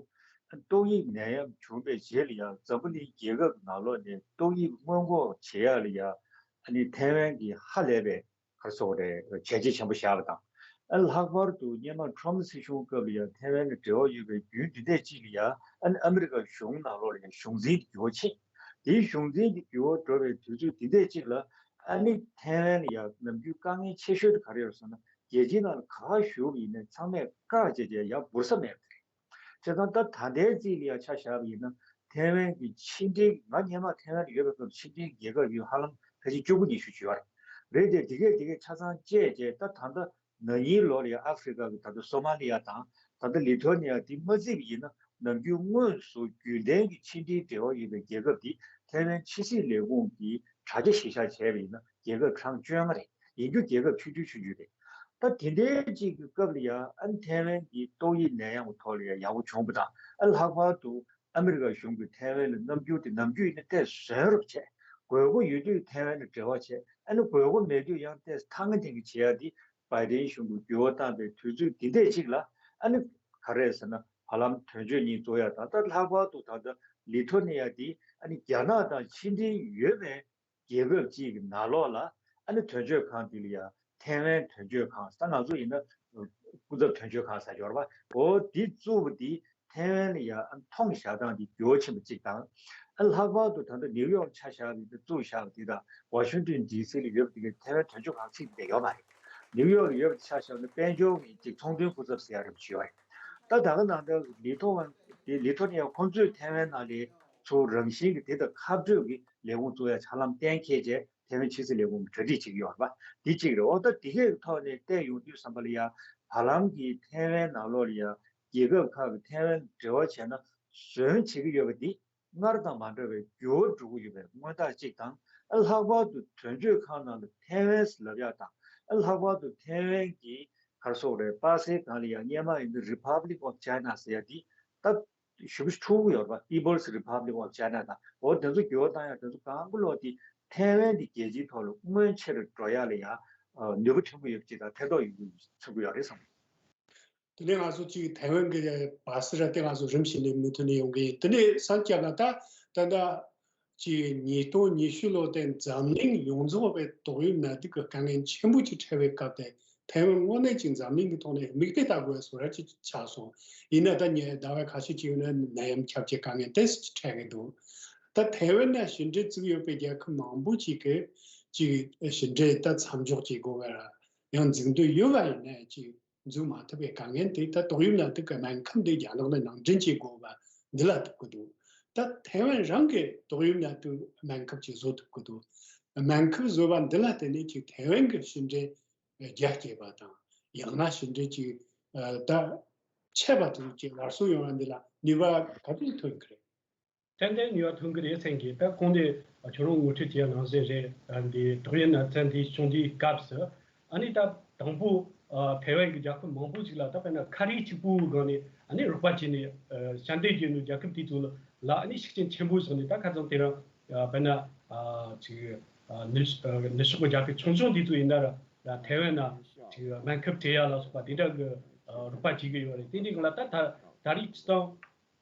ཏོག་དབྱིབས་ནད་ཡམས་བྱུང་བའི་རྗེས་ལ་ཡང་འཛམ་བུ་གླིང་རྒྱལ་ཁབ་ནང་ལོགས་ནས་ཏོག་དབྱིབས་སྔོན་འགོག་བྱེད་ཡ་ལ་ཡ་ཨ་ནི་ཐའེ་ཝན་གྱིས་ཧ་ལས་པའི་ག་རེ་ཟེར་དགོས་རེད། བྱས་རྗེས་ཆེན་པོ་བཞག་པ་དང་། ཨ་ལྷག་པར་དུ་སྔོན་མ་ཁྲོམ་སྲིད་གཞུང་སྐབས་ལ་ཡང་ཐའེ་ཝན་ལ་འབྲེལ་བ་ཡོད་པའི་རྒྱུན་འདི་འདྲས་ཅིག་ལ་ཡང་ཨ་ནི་ཨ་མི་རི་ཀ་གཞུང་ནང་ལོགས་ལ་ཡང་གཞུང་འཛིན་གྱི་འགྱུར་བ་ཕྱིན། དེའི་གཞུང་འཛིན་གྱི་འགྱུར་བ་འགྲོ་བའི་དུས་ཚོད་འདི་འདྲས་ཅིག་ལ་ཨ་ནི་ཐའེ་ཝན་ལ་ཡང་ནམ་རྒྱུན་དཀའ་ངལ་ཆེ་ཤོས་དེ་ག་རེ་ཡོད་ཟེར་ན། རྒྱལ་སྤྱིའི་ནང་ལ་ག་པར་བཞུགས་པ་ཡིན་ནའི་ཚང་མས་བཀག་བྱས་བྱས་ཡར་འབུར་ས་མེད་པ་དེ་རེད། བྱས་ཙང་ད་ད་ལྟའི་རྩིས་ལ་ཡང་ཆ་བཞག་པ་ཡིན་ན། ཐའེ་ཝན་གྱི་ཕྱི་འབྲེལ། ང་སྔོན་མ་ཐའེ་ཝན་ལ་ཡོད་པའི་སྐབས་ཕྱི་འབྲེལ་རྒྱལ་ཁབ་ཡོད་ཧ་ལམ་ཕལ་ཆེར་བཅུ་དགུ་ཉི་ཤུ་ཅིག་ཡོད་རེད། རེད་དེ་དེ་གས་དེ་གས་ཆ་ཚང་བཅད་བྱས་ད་ད་ལྟ་ན་ནིང་ལོ་ལ་ཡང་ཨ་ཧྥེ་རི་ཀ་གི་ད་ལྟ་སོ་མ་ལི་ཡ་དང་། ད་ལྟ་ལི་ཐོ་ནི་ཡ་དེ་མ་བརྩིས་པ་ཡིན་ན། ནམ་རྒྱུན་དངོས་སུ་རྒྱུན་ལྡན་གྱི་ཕྱི་འབྲེལ་འབྲེལ་བ་ཡོད་པའི་རྒྱལ་ཁབ་དེ་ཐའེ་ཝན་ཕྱི་སྲིད་ལས་ཁུངས་ཀྱིས་དྲ་རྒྱ་གཞི་བཞག་བྱས་པ་ཡིན་ན་རྒྱལ་ཁབ་གྲངས་བཅོ་ལྔ་རེད། ཡིན་རྒྱུ་རྒྱལ་ཁབ་ཆུང་ཆུང་ཆུང་ཆུང་རེད། ད་དེ་འདྲའི་ཅིག་གི་སྐབས་ལ་ཡང་ཨ་ནི་ཐའེ་ཝན་གྱི་ཏོག་དབྱིབས་ནད་ཡམས་ཀྱི་ཐོག་ལ་ཡང་ཡག་པོ་བྱུང་བ་དང་། ཨ་ལྷག་པར་དུ་ཨ་མི་རི་ཀ་གཞུང་གིས་ཐའེ་ཝན་ལ་རྣམ་འགྱུར་དེ་ནམ་རྒྱུན་ཡིན་ན་ཏོག་ཙམ་བཟོད་རོགས་བྱས། དགོས་མཁོ་ཡོད་དུས་ཐའེ་ཝན་ལ་འབྲེལ་བ་བྱས། ཨ་ནི་དགོས་མཁོ་མེད་དུས་ཡང་ཏོག་ཙམ་ཐང་ངེ་འཐེན་གྱི་བྱེད་ཡ་དེ་བྷའི་ཌེན་གཞུང་གིས་འགྱུར་བ་བཏང་པའི་དུས་ཚོད་འདི་འདྲས་ཅིག་ལ་ཨ་ནི་ག་རེ་ཟེར་ན། བར་ལམ་དོན་གཅོད་གཉིས་བཙུགས་ཡ་དང་། ད་ལྷག་པར་དུ་ད་ལྟ་ལི་ཐོ་ནི་ཡ་དེ་ཨ་ནི་རྒྱ་ནག་དང་ཕྱི་འབྲེལ་ཡོད་པའི་རྒྱལ་ཁབ་ཅིག་གི་ནང་ལོགས་ལ་ཨ་ནི་དོན་གཅོད་ཁང་དེ་ལ་ཡ་ཐའེ་ཝན་དོན་གཅོད་ཁང་། ད་ང་ཚོ་ཡིན་ན་སྐུ་ཚབ་དོན་གཅོད་ཁང་ཟེར་གྱི་ཡོད་རེད་པ། འོ་དེ་བཙུགས་པ་དེ་ཐའེ་ཝན་ལ་ཡ་ཨ་ནི་མཐོང་བཞག་སྟངས་དེ་འགྱུར་བ་ཕྱིན་པ་གཅིག་དང་། ཨ་ལྷག་པར་དུ་ད་ལྟ་ནིའུ་ཡོག་ཆ་བཞག་པ་ཡིན་ན་བཙུགས་བཞག་པ་དེ་དང་ཝ་ཤིང་ཏོན་ཌི་སི་ལ་ཡོད་པ་དེ་གའི་ཐའེ་ཝན་དོན་གཅོད་ཁང་ཚིག་དེ་ཡོད་མ་རེད། ནིའུ་ཡོག་ལ་ཡོད་པ་ཆ་བཞག་ན་དཔལ་འབྱོར་གྱི་ཅིག་ཚོང་དོན་སྐུ་ཚབ་ཟེར་ཡ་རེ་ཞིག་ཡོད་རེད། ད་ད་ག་ནང་ལྟར་ལི་ཐོ་ཝན་དེ། ལི་ཐོ་ནི་ཡ་ཁོང་ཚོས་ཐའེ་ཝན་ནང་ལ་ཚུར་རང་བཞིན་གྱི་དེ་དང་ཁ་སྤྲོད་ཀྱི་ལས་ཁུངས་བཙུགས་ཡ་ཆ་ལམ་གཏན་འཁེལ་བྱས། ཐའེ་ཝན་ཕྱི་སྲིད་ལས་ཁུངས་གྲ་སྒྲིག་བྱེད་ཀྱི་ཡོད་རེད་པ། འདི་གཅིག་རེད། འོ་ད་འདི་གའི་ཐོག་ནས་བལྟས་ཡོང་དུས་ཙམ་པ་ལ་ཡ་བར་ལམ་གྱི་ཐའེ་ཝན་ནང་ལོགས་ལ་ཡ་རྒྱལ་ཁབ་ཁག་གིས་ཐའེ་ཝན་འབྲེལ་བ་བྱས་ན་བཟོ་བྱེད་ཀྱི་ཡོད་པ་འདི་སྔར་དང་མ་འདྲ་བའི་འགྱུར་བ་འགྲོ་གི་ཡོད་པའི་མངོན་རྟགས་གཅིག་དང་། ཨ་ལྷག་པར་དུ་དོན་གཅོད་ཁང་ནང་ལ་ཐའེ་ཝན་ཟེར་ལབ་ཡག་དང་། ཨ་ལྷག་པར་དུ་ཐའེ་ཝན་གྱི་ག་རེ་ཟེར་དགོས་རེད། པ་སེའི་སྒང་ལ་ཡང་སྔོན་མ་ཡིན་ན་Republic of China ཟེར་ཡག་འདི་ད་ཞེ་པོ་འཁྲུག་གི་ཡོད་རེད་པ། People's Republic of China དང་། འོ་དེ་ཚོ་འགྱུར་བ་བཏང་ཡག་དེ་ཚོ་གང་ག་ལོག་དེ་ཐའེ་ཝན་འདི་རྒྱལ་སྤྱིའི་ཐོག་ལ་མངོན་ཆེར་འགྲོ་ཡག་ལ་ཡང་ནུས་པ་ཐོན་གྱི་ཡོད་པ་ཅིག་དང་། ཐེ་གཏོགས་ཡོང་གི་ཚུགས་ཀྱི་ཡོད་རེད་བསམ། དེ་ནས་ང་ཚོ་གཅིག་ཐའེ་ཝན་གྱི་བ་སི་ར་དེ་ང་ཚོ་རིམ་བཞིན་ནས་མུ་མཐུད་ནས་ཡོང་གི་ཡིན། དེ་ནས་བསམ་བྱས་ན་ད་ད་ལྟ་གཅིག་ཉིས་སྟོང་ཉི་ཤུ་ལོ་དེ་འཛམ་གླིང་ཡོངས་རྫོགས་པའི་ཏོག་དབྱིབས་ནད་དུག་གི་དཀའ་ངལ་ཆེན་པོ་ཅིག་འཕྲད་པའི་སྐབས་དེ། ཐའེ་ཝན་དངོས་གནས་ཅིག་འཛམ་གླིང་གི་ཐོག་ནས་མིག་དཔེ་ལྟ་དགོས་བཟོ་འདྲ་ཅིག་ཆགས་སོང་། ཡིན་ན་ད་ཉེ་ཟླ་བ་ཁ་ཤས་ཅིག་ཡིན་ན་ནད་ཡམས་ཁྱབ་ཆེ་དཀའ་ངལ་ཏོག་ཙམ་ཅིག་འཕྲད་ཀྱི་འདུག་ད་ཐའེ་ཝན་ནང་ཞི་འགྲིག་བཙུགས་ཡོད་པའི་རྒྱལ་ཁབ་མང་པོ་ཅིག་གིས་ ཅིག་ཕྱི་འབྲེལ་ད་མཚམས་འཇོག་བྱེད་དགོས་པ་ར་ཡང་འཛུགས་འདོད་ཡོད་པ་ཡིན་ན་ཅིག་འཛུགས་མ་ཐུབ་པའི་དཀའ་ངལ་དེ་ད་ཏོག་དབྱིབས་ནད་དུག་གི་སྨན་ཁབ་འདི་རྒྱ་ནག་ནས་ནང་འདྲེན་བྱེད་དགོས་པ་འདི་ལ་ཐུག་གི་འདུག་ད་ཐའེ་ཝན་རང་གི་ཏོག་དབྱིབས་ནད་དུག་སྨན་ཁབ་ཅིག་བཟོ་ཐུབ་ཀྱི་འདུག་སྨན་ཁབ་བཟོ་བ་འདི་ལ་བརྟེན་ནས་ཅིག་ཐའེ་ཝན་གྱི་ཕྱི་འབྲེལ་རྒྱ་སྐྱེད་པ་དང་། ཡང་ན་ཕྱི་འབྲེལ་ཅིག་ད་ཆད་པ་དེ་ཅིག་སླར་གསོ་ཡོང་བ་འདི་ལ་ནུས་པ་ག་དུས་ཐོན་གི་རེད། ཏན་ཏན་ནུས་པ་ཐོན་གི་རེད་སེམས་ཀྱི། ད་གོང་དེ་ཁྱོད་རང་ངོ་སྤྲོད་བྱས་ནང་བཞིན་རེད། ཨ་འདི་ཏོག་དབྱིབས་ནད་ཚན་འདི་བྱུང་དུས་སྐབས་སུ་ཨ་ནི་ད་དང་པོ་ཨ་ཐའེ་ཝན་གྱི་རྒྱལ་ཁབ་མང་པོ་ཞིག་ལ་ད་དཔེར་ན་ཁ་རས་གཅིག་པུའི་སྒང་ནས་ཨ་ནི་རོགས་པ་བྱས་ནས་ཨ་ཞལ་འདེབས་བྱས་ནས་རྒྱལ་ཁབ་དེ་ཚོ་ལ་ཨ་ནི་ཤུགས་རྐྱེན་ཆེན་པོ་བཟོས་ནས། ད་ཁ་སང་དེ་རིང་ཨ་དཔེར་ན་ཨ་ཅིག་ཨ་ནུབ་ཨ་ནུབ་ཕྱོགས་ཀྱི་རྒྱལ་ཁབ་ཆུང་ཆུང་དེ་ཚོ་ཡིན་ན་ར་ད་ཐའེ་ཝན་ན་ཅིག་སྨན་ཁབ་སྤྲད་ཡ་ལ་སོགས་པ་དེ་འདྲ་གི་ཨ་རོགས་པ་བྱེད་གི་ཡོད་རེད། དེ་འདྲའི་སྒང་ལ་ད་ད་ད་རེས་སྤྱིར་བཏང་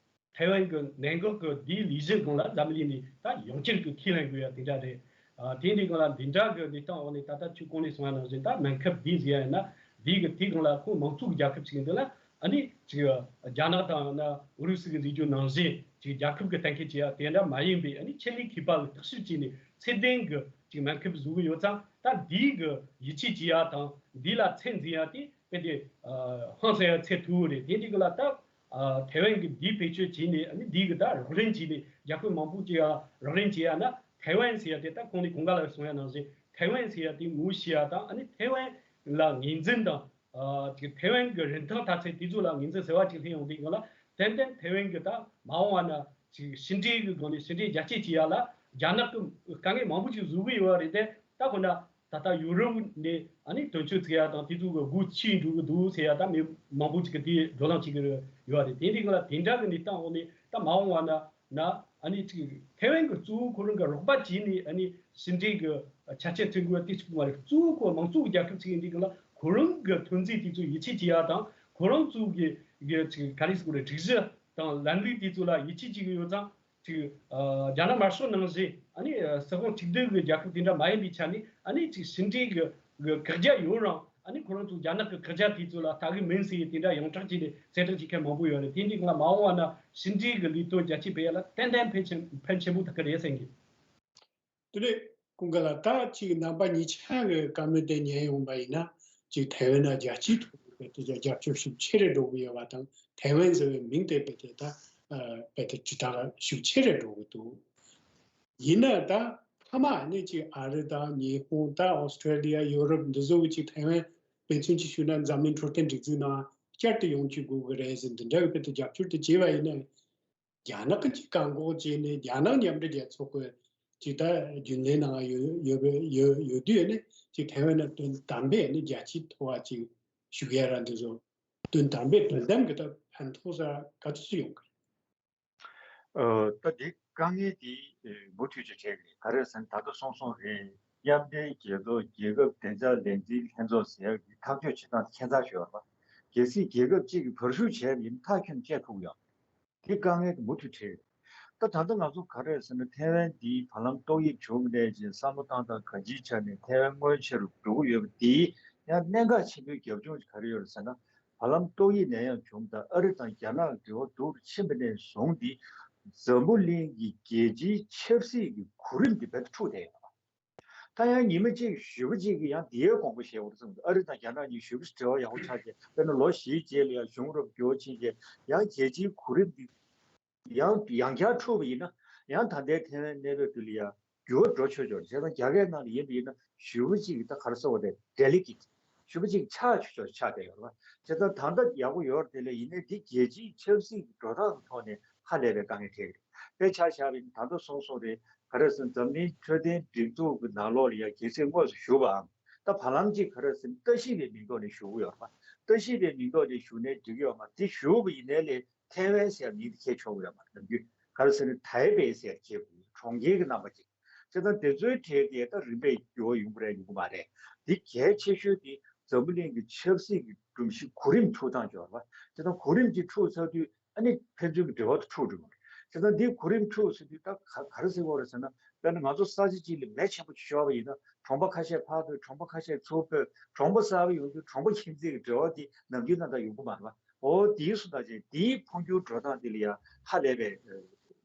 ཐའེ་ཝན་གྱི་ནད་འགོག་གི་འདིའི་ལས་གཞི་སྒང་ལ་འཛམ་གླིང་ནས་ད་ཡོངས་ཁྱབ་ཀྱི་ཁས་ལེན་དགོས་ཡ་དེ་འདྲ་རེད། ཨ་དེ་འདྲའི་སྒང་ལ་འདི་འདྲ་གི་གནས་སྟངས་འོག་ནས་ད་ལྟ་ཁྱོད་གོང་ནས་གསུངས་པ་ནང་བཞིན་ད་སྨན་ཁབ་འདི་ཟེར་ཡ་ཡིན་ན་འདི་གི་དེའི་སྒང་ལ་ཁོ་མང་གཙོའི་རྒྱལ་ཁབ་ཅིག་ཡིན་དུས་ལ་ཨ་ནི་ཅིག་རྒྱ་ནག་དང་ཡང་ན་ཨུ་རུ་སུ་གི་ཟེར་རྒྱུ་ནང་བཞིན་ཅིག་རྒྱལ་ཁབ་ཀྱི་གཏན་འཁེལ་བྱེད་ཡ་དེ་འདྲ་མ་ཡིན་པའི་ཨ་ནི་ཆེད་ལས་མཁས་པ་གི་བརྟག་ཞིབ་བྱས་ནས་ཚད་ལྡན་གྱི་ཅིག་སྨན་ཁབ་བཟོ་གི་ཡོད་ཙང་། ད་འདི་གི་ཡིད་ཆེས་བྱེད་ཡ་དང་འདི་ལ་ཚད་འཛིན་ཡ་དེ་དཔེ་དེ་ཧང་སང་ཡ་ཚད་མཐོ་བོ་རེད། དེ་འདྲའི་སྒང་ལ་ད། ཨ་ཐའེ་ཝན་གྱི་འདིའི་བེད་སྤྱོད་བྱས་ནས་ཨ་ནི་འདི་གི་ད་རོགས་རམ་བྱས་ནས་རྒྱལ་ཁབ་མང་པོ་ཅིག་ཡ་རོགས་རམ་བྱས་ཡ་ན། ཐའེ་ཝན་ཟེར་ཡ་དེ་ད་གོང་ནས་གོང་ག་ལ་གསུང་ཡ་ནང་བཞིན་ཐའེ་ཝན་ཟེར་ཡ་དེ་ངོ་ཤེས་ཡ་དང་། ཨ་ནི་ཐའེ་ཝན་ལ་ངོས་འཛིན་དང་། ཨ་ཅིག་ཐའེ་ཝན་གྱི་རིན་ཐང་མཐའ་ཚད་དེ་ཚོ་ལ་ངོས་འཛིན་ཟེར་བ་ཅིག་སླེབས་ཡོང་དུས་སྒང་ལ། ཏན་ཏན་ཐའེ་ཝན་གྱི་ད་མ་འོངས་པ་ན་ཅིག་ཕྱི་འབྲེལ་གྱི་སྒང་ནས་ཕྱི་འབྲེལ་རྒྱ་སྐྱེད་བྱེད་ཡ་ལ་རྒྱ་ནག་གི་དཀའ་ངལ་མང་པོ་ཅིག་བཟོ་གི་ཡོད་རེད་དེ། ད་ཁོ་ན། ད་ལྟ་ཡུ་རོབ་ནས་ཨ་ནི་དོན་གཅོད་བྱེད་ཡ་དང་དེ་ཚོ་གི་སྒོ་ཕྱེ་འགྲོ་གི་འདུག་ཟེར་ཡ་ད་མི་མང་པོ་ཅིག་གིས་དེ་བགྲོ་གླེང་བྱེད་ཀྱི་ཡོད་རེད། དེ་འདྲའི་སྒང་ལ་དེ་འདྲ་གི་གནས་སྟངས་འོག་ནས་ད་མ་འོངས་པ་ན་ན་ཨ་ནི་ཅིག་ཐའེ་ཝན་གྱིས་གཙོ་བོ་ཁོ་རང་གི་རོགས་པ་བྱས་ནས་ཨ་ནི་ཕྱི་འབྲེལ་གྱི་ཆ་རྐྱེན་བཙུགས་དགོས་པ་དེ་གཅིག་པུ་མ་རེད། གཙོ་བོ་ཁོ་མང་གཙོ་གི་རྒྱལ་ཁབ་ཅིག་ཡིན་དུས་སྒང་ལ་ཁོ་རང་གི་ཐོན་རྫས་དེ་ཚོ་ཡིད་ཆེས་བྱེད་ཡ་དང་། ཁོ་རང་ཚོ་གི་གི་ཅིག་ག་རེ་ཟེར་དགོས་རེད། སྒྲིག་གཞི་དང་ལམ་ལུགས་དེ་ཚོ་ལ་ཡིད་ཆེས་བྱེད་ཀྱི་ཡོད་ཙང་། ཅིག་ཨ་རྒྱ་ནག་དམར་ཤོག་ནང་བཞིན་ཨ་ནི་ཨ་སྲིད་དབང་གཅིག་སྡུད་ཀྱི་རྒྱལ་ཁབ་དེ་འདྲ་མ་ཡིན་པའི་ཆ་ནས། ཨ་ནི་ཅིག་ཕྱི་འབྲེལ་གྱི་གི་བཀག་རྒྱ་ཡོད་རུང་། ཨ་ནི་ཁོ་རང་ཚོ་རྒྱ་ནག་གི་བཀག་རྒྱ་དེ་ཚོ་ལ་ལྟ་གི་མིན་ཟེར་ཡས་དེ་འདྲ་ཡོངས་གྲགས་བྱས་ནས་གསལ་བསྒྲགས་བྱེད་མཁན་མང་པོ་ཡོད་རེད། དེ་འདྲའི་སྒང་ལ་མ་འོངས་པ་ན་ཕྱི་འབྲེལ་གྱི་ལས་དོན་རྒྱ་སྐྱེད་སྤེལ་ཡ་ལ་ཏན་ཏན་ཕན་ཆེན་ཕན་ཆེན་པོ་ཐོགས་ཀྱི་རེད་བསམ་གི། དེ་ནས་ཀུན་དགའ་ལགས། ད་ཅིག་རྣམ་པ་གཉིས་ཆ་གི་བཀའ་མོལ་དེ་ཉན་ཡོང་པ་ཡིན་ན། ཅིག་ཐའེ་ཝན་ལ་རྒྱལ་སྤྱིའི་ཐོག་ནས་དཔེ་དེ་རྒྱབ་སྐྱོར་ཤུགས་ཆེ་རུ་འགྲོ་གི་ཡོད་པ་དང་། ཐའེ་ཝན་ཟེར་བའི་མིང་དེ་དཔེ་དེ་ད་ཨ་དཔེ་དེ་དྲིལ་བསྒྲགས་ཤུགས་ཆེ་རུ་འགྲོ་གི་འདུག་ཡིན་ན་ད་མཐའ་མ་ནི་ཅིག་ཨ་རི་དང་ཉི་ཧོང་དང་ཨོ་སི་ཀྲེ་ལི་ཡ། ཡོ་རོབ་འདི་ཚོ་གི་ཅིག་ཐའེ་ཝན་དཔེ་མཚོན་ཅིག་ཞུས་ན། འཛམ་གླིང་འཕྲོད་བསྟེན་སྒྲིག་འཛུགས་ནང་བསྐྱར་དུ་ཡོང་བཅུག་དགོས་ཀྱི་རེད་ཟེར། འདི་འདྲ་གི་དཔེ་དེ་རྒྱབ་སྐྱོར་དེ་བྱས་པ་ཡིན་ན། རྒྱ་ནག་གིས་ཅིག་བཀག་འགོག་བྱས་ནས་རྒྱ་ནག་མཉམ་འབྲེལ་རྒྱལ་ཚོགས་ཀྱི་ཅིག་ད་རྒྱུན་ལས་ནང་ཡོད་ཡོད་ཡོད་ཡོད་དུས་ནི་ཅིག་ཐའེ་ཝན་ལ་དོན་དམ་པའི་ནི་རྒྱལ་སྤྱིའི་ཐོག་ཅིག་ཞུགས་ཡ་ར་འདི་ཚོ་དོན་དམ་པའི་དོན་དམ་གྱི་ད་ཕན་ཐོགས་ས་ག་ཚོད་ཅིག་ཡོང་གི་རེད། ད་འདི་དཀའ་ངལ་འདི་མུ་མཐུད་ཅིག་འཕྲད་ཀྱི་རེད། ག་རེ་ཟེར་ན་ད་ལྟ་གསུངས་སོང་རེད། མཉམ་འབྲེལ་རྒྱལ་ཚོགས་རྒྱལ་ཁབ་བདེ་འཇགས་ལས་འཛིན་ལྷན་ཚོགས་ཟེར་ཡག་གི་ཐག་གཅོད་བྱེད་སྟངས་ཁྱད་མཚར་ཞིག་ཡོད་རེད་པ། གལ་སྲིད་རྒྱལ་ཁབ་གཅིག་གིས་བར་ཞུགས་བྱས་པ་ཡིན་ན་མཐའ་འཁྱོངས་བྱེད་ཐུབ་ཀྱི་ཡོད་རེད། དེ་དཀའ་ངལ་དེ་མུ་མཐུད་འཕྲད་ཡོད། ད་ད་ལྟ་ང་ཚོ་ག་རེ་ཟེར་ན་ཐའེ་ཝན་འདིའི་བར་ལམ་ཏོག་དབྱིབས་བྱུང་ནས་ཅིག་བསམ་བློ་བཏང་སྟངས་གང་ཅིའི་ཆ་ནས་ཐའེ་ཝན་སྔོན་ཆད་རུ་འགྲོ་གི་ཡོད་པ་འདིའི་ཡང་གནད་འགག་ཆེན་པོའི་རྒྱབ་ལྗོངས་ག་རེ་ཡོད་རེད་ཟེར་ན། བར་ལམ་ཏོག་དབྱིབས་ནད་ཡམས་བྱུང་དང་ཨ་རི་དང་རྒྱ་ནག་འབྲེལ་བ་སྡུག་རུ་ཕྱིན་པ་ནས་བཟུང་སྟེ། འཛམ་བུ་གླིང་གི་རྒྱལ་སྤྱིའི་ཆབ་སྲིད་ཀྱི་གོ་རིམ་འདི་རྦད་དེ་འཁྲུགས་བསྡད་ཡོད་པ། ད་ཡང་ཉི་མ་གཅིག་ཞེ་པོ་གཅིག་གིས་ཡང་འདིའི་དགོངས་པ་བཞེས་དགོས་རེད་བསམ་གྱི། ཨ་རི་དང་རྒྱ་ནག་གཉིས་ཞེ་པོ་ཅིག་འབྲེལ་བ་ཡག་པོ་ཆགས་ཀྱི། དཔེར་ན་ལོ་བཞིའི་རྗེས་ལ་ཡང་གཞུང་རབ་འགྱུར་བ་ཕྱིན་བྱས། ཡང་རྒྱལ་སྤྱིའི་གོ་རིམ་འདི་ཡང་ཡང་བསྐྱར་འཁྲུགས་པ་ཡིན་ན། ཡང་ད་ལྟའི་ཐའེ་ཝན་གནས་བབ་འདི་ལ་ཡང་འགྱུར་བ་འགྲོ་ཆོག་ཆོག་རེད། བྱས་ཙང་རྒྱ་སྐད་ནང་ལ་ཡིན་པ་ཡིན་ན་ཞེ་པོ་གཅིག་ད་ག་རེ་ཟེར་དགོས་རེད། ཌེ་ལི་ཀེཊ་ཞེ་པོ་གཅིག་ཆགས་ཆོག་ཆོག་ཆགས་བསྡད་ཡོད་རེད་པ། བྱས་ཙང་ད་ལྟ་ཡག་པོ་ཡོད་རེད། དེ་ལས་ཡིན་ནའི་འདི་རྒྱལ་སྤྱིའི་ཆབ་སྲིད་ཀྱི་འགྲོ་སྟངས་ཀྱི་ཐོག་ནས་ཧ་ལས་པའི་དཀའ་ངལ་འཕྲད་ཀྱི་རེད། དཔེ་ཆ་བཞག་པ་ཡིན་ན་ད་ལྟ་གསུངས་སོང་རེད། ག་རེ་ཟེར་ན་འཛམ་གླིང་འཕྲོད་བསྟེན་སྒྲིག་འཛུགས་ཀྱི་ནང་ལོགས་ལ་ཡང་གལ་སྲིད་དངོས་སུ་ཞུགས་པའམ། ད་བར་ལམ་གཅིག་ག་རེ་ཟེར་ན་ལྟ་ཞིབ་པའི་མིང་ཐོག་ནས་ཞུགས་ཀྱི་ཡོད་རེད་པ། ལྟ་ཞིབ་པའི་མིང་ཐོག་ནས་ཞུགས་ནའི་འགྲིག་གི་ཡོད་མ་རེད། དེ་ཞུགས་པ་ཡིན་ནའི་ལས་ཐའེ་ཝན་ཟེར་མིང་དེ་ཁྱེར་ཆོག་གི་ཡོད་མ་རེད། ནམ་རྒྱུན་ག་རེ་ཟེར་ན་ཐའེ་པེ་ཟེར་ཁྱེར་དགོས། གྲོང་ཁྱེར་གྱི་རྣམ་པ་ཅིག། བྱས་ཙང་དེ་ཚོའི་གྲས་དེ་ད་རིམ་པས་འགྱུར་བ་ཡོང་གི་རེད་ཡོང་གི་མ་རེད། འདི་གལ་ཆེ་ཤོས་དེ་འཛམ་བུ་གླིང་གི་ཆབ་སྲིད་ཀྱི་སྒྲོམ་གཞི་གོ་རིམ་འཁྲུག་སྟངས་ཡོད་རེད་པ། བྱས་ཙང་གོ་རིམ་གྱི་འཁྲུག་ཚར་དུས་ཨ་ནི་ཕན་ཚུན་གྱི་འབྲེལ་བ་དེ་འཁྲུག་འགྲོ་གི་རེད། བྱས་ཙང་འདི་གོ་རིམ་འཁྲུག་ཟེར་དུས་ད་ག་ག་རེ་ཟེར་དགོས་རེད་ཟེར་ན། དཔེར་ན་ང་ཚོ་ས་ཆ་གཅིག་ལ་མེ་ཆེན་པོ་ཅིག་ཤོར་བ་ཡིན་ན་གྲོང་པ་ཁ་ཤས་ཕར་འབོད། གྲོང་པ་ཁ་ཤས་ཚུར་འབོད། གྲོང་པ་གསར་པ་ཡོང་དུས་གྲོང་པ་ཁྱིམ་མཚེས་ཀྱི་འབྲེལ་བ་དེ་ནམ་རྒྱུན་ནང་ལྟར་ཡོང་གི་མ་རེད་པ། འོ་དེའི་སུ་ད་ཅེ་དེའི་འཕོ་འགྱུར་འགྲོ་སྟངས་དེ་ལ་ཡང་ཧ་ལས་པའི་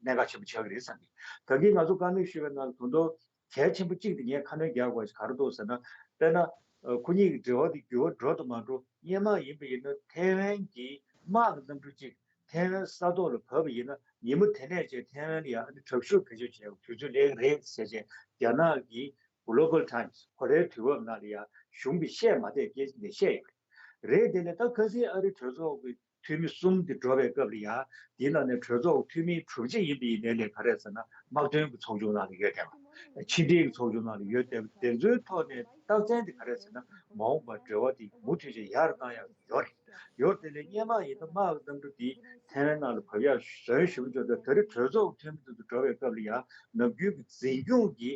གནད་འགག་ཆེན་པོ་ཆགས་ཀྱི་རེད་བསམ་གྱི། ད་གིན་ང་ཚོ་བཀའ་མོལ་ཞུས་པའི་ནང་ལ་ད་དུང་ གལ་ཆེན་པོ་གཅིག་དེ་ངས་ཁ་སྣོན་རྒྱག་དགོས་ཤིག་ག་རེ་འདུག་ཟེར་ན། དཔེར་ན། ཨ། ཁོ་གཉིས་ཀྱི་འབྲེལ་བ་དེ་འགྱུར་བ་འགྲོ་དང་མ་འགྲོ། སྔོན་མ་ཡིན་པ་ཡིན་ན་ཐའེ་ཝན་གྱི་དམག་གི་གནམ་གྲུ་གཅིག་ཐའེ་ཝན་ས་ཐོག་ལ་བབས་པ་ཡིན་ན། ཉིན་མོ་དེ་ནས་བྱས་ཐའེ་ཝན་ལ་ཡང་ཨ་ནི་དྲག་ཤུགས་བེད་སྤྱོད་བྱས་དུས་ཚོད་ལེན་རེད་ཟེར་བྱས། རྒྱ་ནག་གི་Global Times གོ་རེའི་དུས་བབ་ནང་ལ་ཡང་གཞུང་གིས་བཤད་མ་བསྡད་སྐད་ཆ་འདི་བཤད་ཡོད་རེད། རེད། དེ་ནས་ད་ཁ་སང་ཨ་རི་གྲོས་ཚོགས་ཀྱི་འཐུས་མི་གསུམ་དེ་འགྲོ་བའི་སྐབས་ལ་ཡང་། དེའི་ནང་ནས་གྲོས་ཚོགས་འཐུས་མིའི་དྲུག་ཅུ་ཡིན་པ་ཡིན་ནའི་ལས་ག་རེ་ཟེར་ན། དམག་དོན་གྱི་ཚོགས་ཆུང་ནང་ལ་ཡོད་བསྡད་པ། ཕྱི་འབྲེལ་གྱི་ཚོགས་ཆུང་ནང་ལ་ཡོད་བསྡད་པ། དེ་ཚོའི་ཐོག་ནས་རྟགས་མཚན་དེ་ག་རེ་ཟེར་ན། མ་འོངས་པར་འབྲེལ་བ་དེ་མུ་མཐུད་བྱས་ཡར་བཏང་ཡག་ཡོད་རེད། ཡོད། དེ་ལས་སྔོན་མ་ཡིན་ན་དམག་གི་གནམ་གྲུ་དེ་ཐའེ་ཝན་ནང་ལ་བབས་ཡག་ཟོན་ཞུ་གི་ཡོད་འདུག་ད་རེས་གྲོས་ཚོགས་འཐུས་མི་དེ་ཚོ་འགྲོ་བའི་སྐབས་ལ་ཡང་ནམ་རྒྱུན་གྱི་འཛིན་སྐྱོང་གི་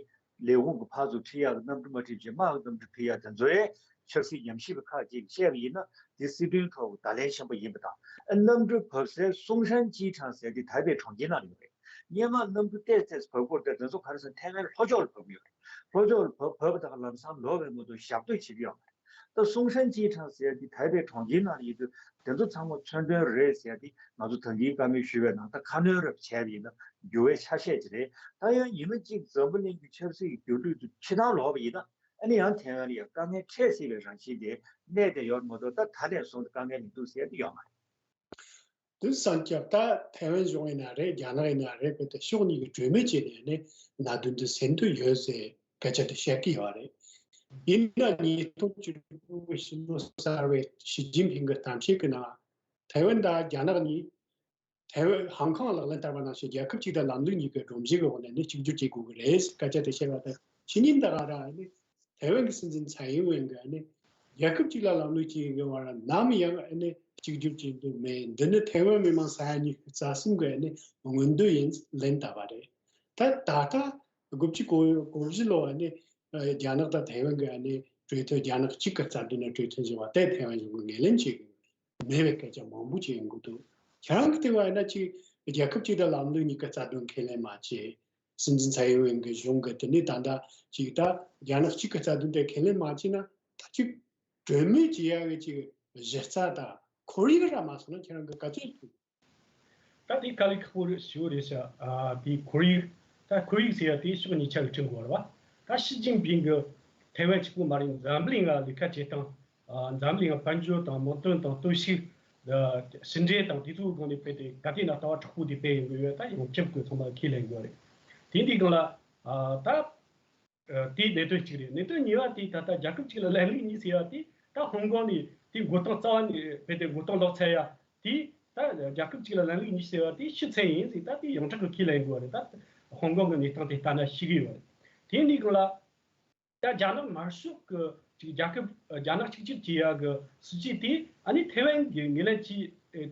ལས་ཁུངས་ཀྱི་ཕར་ཚུར་ཁྲིད་ཡག་གི་གནམ་གྲུ་མ་ཁྲིད་བྱས། དམག་གི་གནམ་གྲུ་ཁྲིད་ཡག་དེ་ཚོའི་ཆབ་སྲིད་ཉམས་ཞིབ་པ་ཁག་ཅིག་གིས་བཤད་པ་ཡིན་ན། དེ་སྲིད་དོན་ཐོག་བརྡ་ལན་ཆེན་པོ་ཡིན་པ་དང་། གནམ་གྲུ་བབས་སའི་སུང་ཧྲན་ཅི་ཁྲང་ཟེར་དེ་ཐའེ་པེ་གྲོང་ཁྱེར་ནང་ལ་ཡོད་རེད། སྔོན་མ་གནམ་གྲུ་ཏོག་ཙམ་བབས་སྐོར་དེ་དེ་ཚོ་ག་རེ་ཟེར། ཐའེ་ཝན་ལྷོ་ཕྱོགས་ལ་བབས་ཀྱི་ཡོད་རེད། ལྷོ་ཕྱོགས་ལ་བབས་བབས་པ་དང་ལམ་སང་ལོག་པའི་མ་གཏོགས་ཞག་སྡོད་བྱེད་ཀྱི་ཡོད་མ་རེད། ད་སུང་ཧྲན་ཅི་ཁྲང་ཟེར་དེ་ཐའེ་པེ་གྲོང་ཁྱེར་ནང་ལ་ཡོད་དུས། དེ་ཚོ་ཚང་མ་མཚོན་དོན་རེད་ཟེར་ཡ་དེ་ང་ཚོ་ད་གིན་བཀའ་མོལ་ཞུས་པའི་ནང་། ད་ཁ་སྣོན་རེ་བྱས་པ་ཡིན་ན་འགྱུར་བའི་ཆ་ཤས་ཅིག་རེད། ད་ཡང་ཉི་མ་གཅིག་འཛམ་བུ་གླིང་གི་ཆབ་སྲིད་ཀྱི་འགྱུར་ལུགས་དེ་ཕྱི་ནང་ལོག་པ་ཡིན་ན། ཨ་ནི་ཡང་ཐའེ་ཝན་ལ་ཡང་དཀའ་ངལ་འཕྲད་སྲིད་པའི་རང་བཞིན་དེ་གནས་བསྡད་ཡོད་མ་གཏོགས། ད་ད་ནས་བཟུང་དཀའ་ངལ་མི་འདུག་ཟེར་ཡ་དེ་ཡོད་མ་རེད། དེ་བསམ་སྐབས་ད་ཐའེ་ཝན་གཞུང་ཡིན་ན་རེད། རྒྱ་ནག་ཡིན་ན་རེད། བོད་དུ་ཕྱོགས་གཉིས་ཀྱི་གྲོས་མོལ་བྱས་ནས་ནི་གནད་དོན་འདི་སེལ་འདོད་ཡོད་ཟེར་སྐད་ཆ་དེ་བཤད་ཀྱི་ཡོད་རེད། ཡིན་ན་ཉིས་སྟོང་བཅུ་དགུ་གི་སྤྱི་ལོ་གསར་བའི་ཞི་ཅིན་ཕིང་གི་གཏམ་བཤད་ཀྱི་ནང་། ཐའེ་ཝན་དང་རྒྱ་ནག་གཉིས། ཐའེ་ཝན་ཧོང་ཀོང་ལག་ལེན་བསྟར་བ་ནང་བཞིན་རྒྱལ་ཁབ་གཅིག་དང་ལམ་ལུགས་གཉིས་ཀྱི་སྒྲོམ་གཞི་གི་འོག་ནས་ནི་གཅིག་གྱུར་བྱེད་དགོས་ཀྱི་རེད་ཟེར་སྐད་ཆ་དེ་བཤད་པ་དང་། ཕྱི་ཉིན་ད་ག་རང་ནི་ཐའེ་ཝན་གྱི་སྲིད་འཛིན་ཚའེ་ཨིན་ཝེན་གྱིས་ནི་རྒྱལ་ཁབ་གཅིག་ལ་ལམ་ལུགས་གཅིག་ཡིན་པའི་བར་ནམ་ཡང་ནི་གཅིག་གྱུར་བྱེད་འདོད་མེད། འདི་ནི་ཐའེ་ཝན་མི་མང་ས་ཡ་གཉིས་ཀྱི་རྩ་གསུམ་གྱི་ནི་མངོན་འདོད་ཡིན་ལན་བཏབ་པ་རེད། ད་ད་ལྟ་དགུ་བཅུ་གོ་གོ་བཞི་ལོ་ནི་རྒྱ་ནག་དང་ཐའེ་ཝན་གྱི་ནི་གྲོས་མཐུན། རྒྱ་ནག་གཅིག་གི་རྩ་དོན་ནི་གྲོས་མཐུན་བྱས་པ་དེ་ཐའེ་ཝན་གཞུང་གིས་ངོས་ལེན་བྱེད་ཀྱི་མེད་པའི་སྐད་ཆ་མང་པོ་ཅིག་ཡོང་གི་འདུག་ཁྱེད་རང་གི་ལྟ་བ་ཡིན་ན། ཅིག་རྒྱལ་ཁབ་གཅིག་དང་ལམ་ལུགས་གཉིས་ཀྱི་རྩ་དོན་ཁས་ལེན་མ་བྱས། སྲིད་འཛིན་ཚའེ་ཨིན་ཝེན་གྱི་གཞུང་གིས་དེ་ནས་ད་ལྟ་ཅིག་ད་རྒྱ་ནག་གཅིག་གི་རྩ་དོན་དེ་ཁས་ལེན་མ་བྱས་ན། ད་ཅིག་གྲོས་མོལ་བྱེད་ཡག་གི་ཅིག་གཞི་རྩ་དང་ཁོར་ཡུག་ར་མ་སོང་ན། ཁྱེད་རང་གིས་ག་ཚོད་ཐུབ། ད་དེ་དཀའ་ལས་ཁག་པོ་རེད་ཞུ་རེད་ཤག་ཨ། དེ་ཁོར་ཡུག་ད་ཁོར་ཡུག་ཟེར་ཡ་དེ་ཕྱོགས་གཉིས་ཆ་གི་དྲི་དགོས་རེད་བ། ད་ཞི་ཅིན་ཕིང་གིས་ཐའེ་ཝན་གཅིག་པོ་མ་རེད། འཛམ་གླིང་ང་ལས་ཀ་བྱེད་སྟངས། ཨ། འཛམ་གླིང་ང་དཔལ་འབྱོར་དང་དམག་དོན་དང་གཏོར་བཤིག་ཕྱི་འབྲེལ་དང་དེ་ཚོའི་སྒང་ནས་དཔེ་དེ་ག་དུས་ན་ལྟ་བ་མཁྲེགས་པོ་དེ་སྤེལ་ཡོང་གི་ཡོད། ད་ཡོངས་ཁྱབ་ཀྱི་ཚང་མ་ཁས་ལེན་དགོས་རེད། དེ་འདི་སྒང་ལ། ཨ། ད། ཨ། དེ་གནད་དོན་གཅིག་རེད། གནད་དོན་གཉིས་པ་དེ་ད་ལྟ་རྒྱལ་ཁབ་གཅིག་ལ་ལམ་ལུགས་གཉིས་ཟེར་བ་དེ། ད་ཧོང་ཀོང་ནས་དེ་འགོ་སྟངས་རྩ་བ་ནས་དཔེ་དེ་འགོ་སྟངས་ལོག་ཚར་ཡ་དེ། ད་རྒྱལ་ཁབ་གཅིག་ལ་ལམ་ལུགས་གཉིས་ཟེར་བ་དེ་ཤི་ཚར་ཡིན་ཟེར། ད་དེ་ཡོངས་གྲགས་ཀྱི་ཁས་ལེན་དགོས་རེད། ད་ཧོང་ཀོང་གི་གནས་སྟངས་དེ་ལྟ་ན་ཤེས་ཀྱི་ཡོད་རེད། དེ་འདི་སྒང་ལ། ད་རྒྱ་ནག་དམར་ཤོག་གི་ཅིག་རྒྱལ་ཁབ། རྒྱ་ནག་གཅིག་གྱུར་བྱེད་ཡ་གི་སྲིད་ཇུས་དེ་ཨ་ནི་ཐའེ་ཝན་གྱིས་ངོས་ལེན་བྱེད་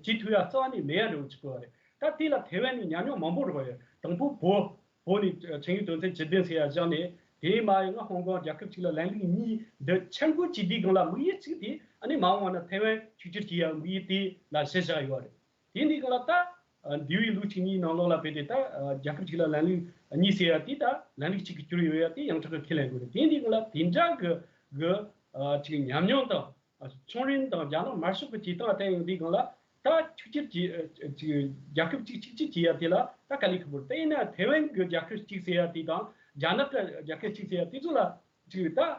བྱེད་ཐུབ་ཡ་རྩ་བ་ནས་མེད་ཡ་འདྲ་བོ་ཅིག་གོ་བ་རེད། ད་དེ་ལ་ཐའེ་ཝན་ནས་ཉམས་མྱོང་མང་པོ་རག་ཡོད། དང་པོ་བོད། བོད་ནས་ཆིངས་ཡིག་དོན་ཚན་བཅུ་བདུན་ཟེར་ཡ་བཞག་ནས། དེ་མ་ཡིན་ན་ཧོང་ཀོང་རྒྱལ་ཁབ་གཅིག་ལ་ལམ་ལུགས་གཉིས་འདི་འཆར་འགོད་བྱེད་དུས་སྒང་ལ་དམིགས་ཡུལ་གཅིག་དེ་ཨ་ནི་མ་འོངས་པ་ན་ཐའེ་ཝན་གཅིག་གྱུར་བྱེད་ཡ་དམིགས་ཡུལ་དེ་ལ་གཞི་བཞག་ཡོད་རེད། དེ་འདི་སྒང་ལ་ད། ཨ། འདས་པའི་ལོ་གཅིག་གཉིས་ནང་ལོགས་ལ་དཔེ་དེ་ད། ཨ། རྒྱལ་ཁབ་གཅིག་ལ་ལམ་ལུགས་གཉིས་ཟེར་ཡ་དེ་ད་ལམ་ལུགས་གཅིག་གི་གྱུར་ཡོད་ཡ་དེ་ཡོངས་གྲགས་ཀྱི་ཁས་ལེན་དགོས་རེད། དེ་འདི་སྒང་ལ་དེ་འདྲ་གི་གི། ཨ། ཅིག་ཉམས་མྱོང་དང་། ཨ། ཚོང་རིག་དང་རྒྱ་ནག་དམར་ཤོག་གི་བྱེད་སྟངས་བལྟས་ཡོང་དུས་སྒང་ལ། ད་གཅིག་གྱུར་གྱི། ཨ། ཅིག་རྒྱལ་ཁབ་གཅིག་གཅིག་གྱུར་བྱེད་ཡ་དེ་ལ་ད་དཀའ་ལས་ཁག་པོ་རེད། དེ་ཡིན་ན་ཐའེ་ཝན་གྱི་རྒྱལ་ཁབ་གཅིག་ཟེར་ཡ་དེ་དང་རྒྱ་ནག་གི་རྒྱལ་ཁབ་གཅིག་ཟེར་ཡ་དེ་ཚོ་ལ་ཅིག་ད། ཨ།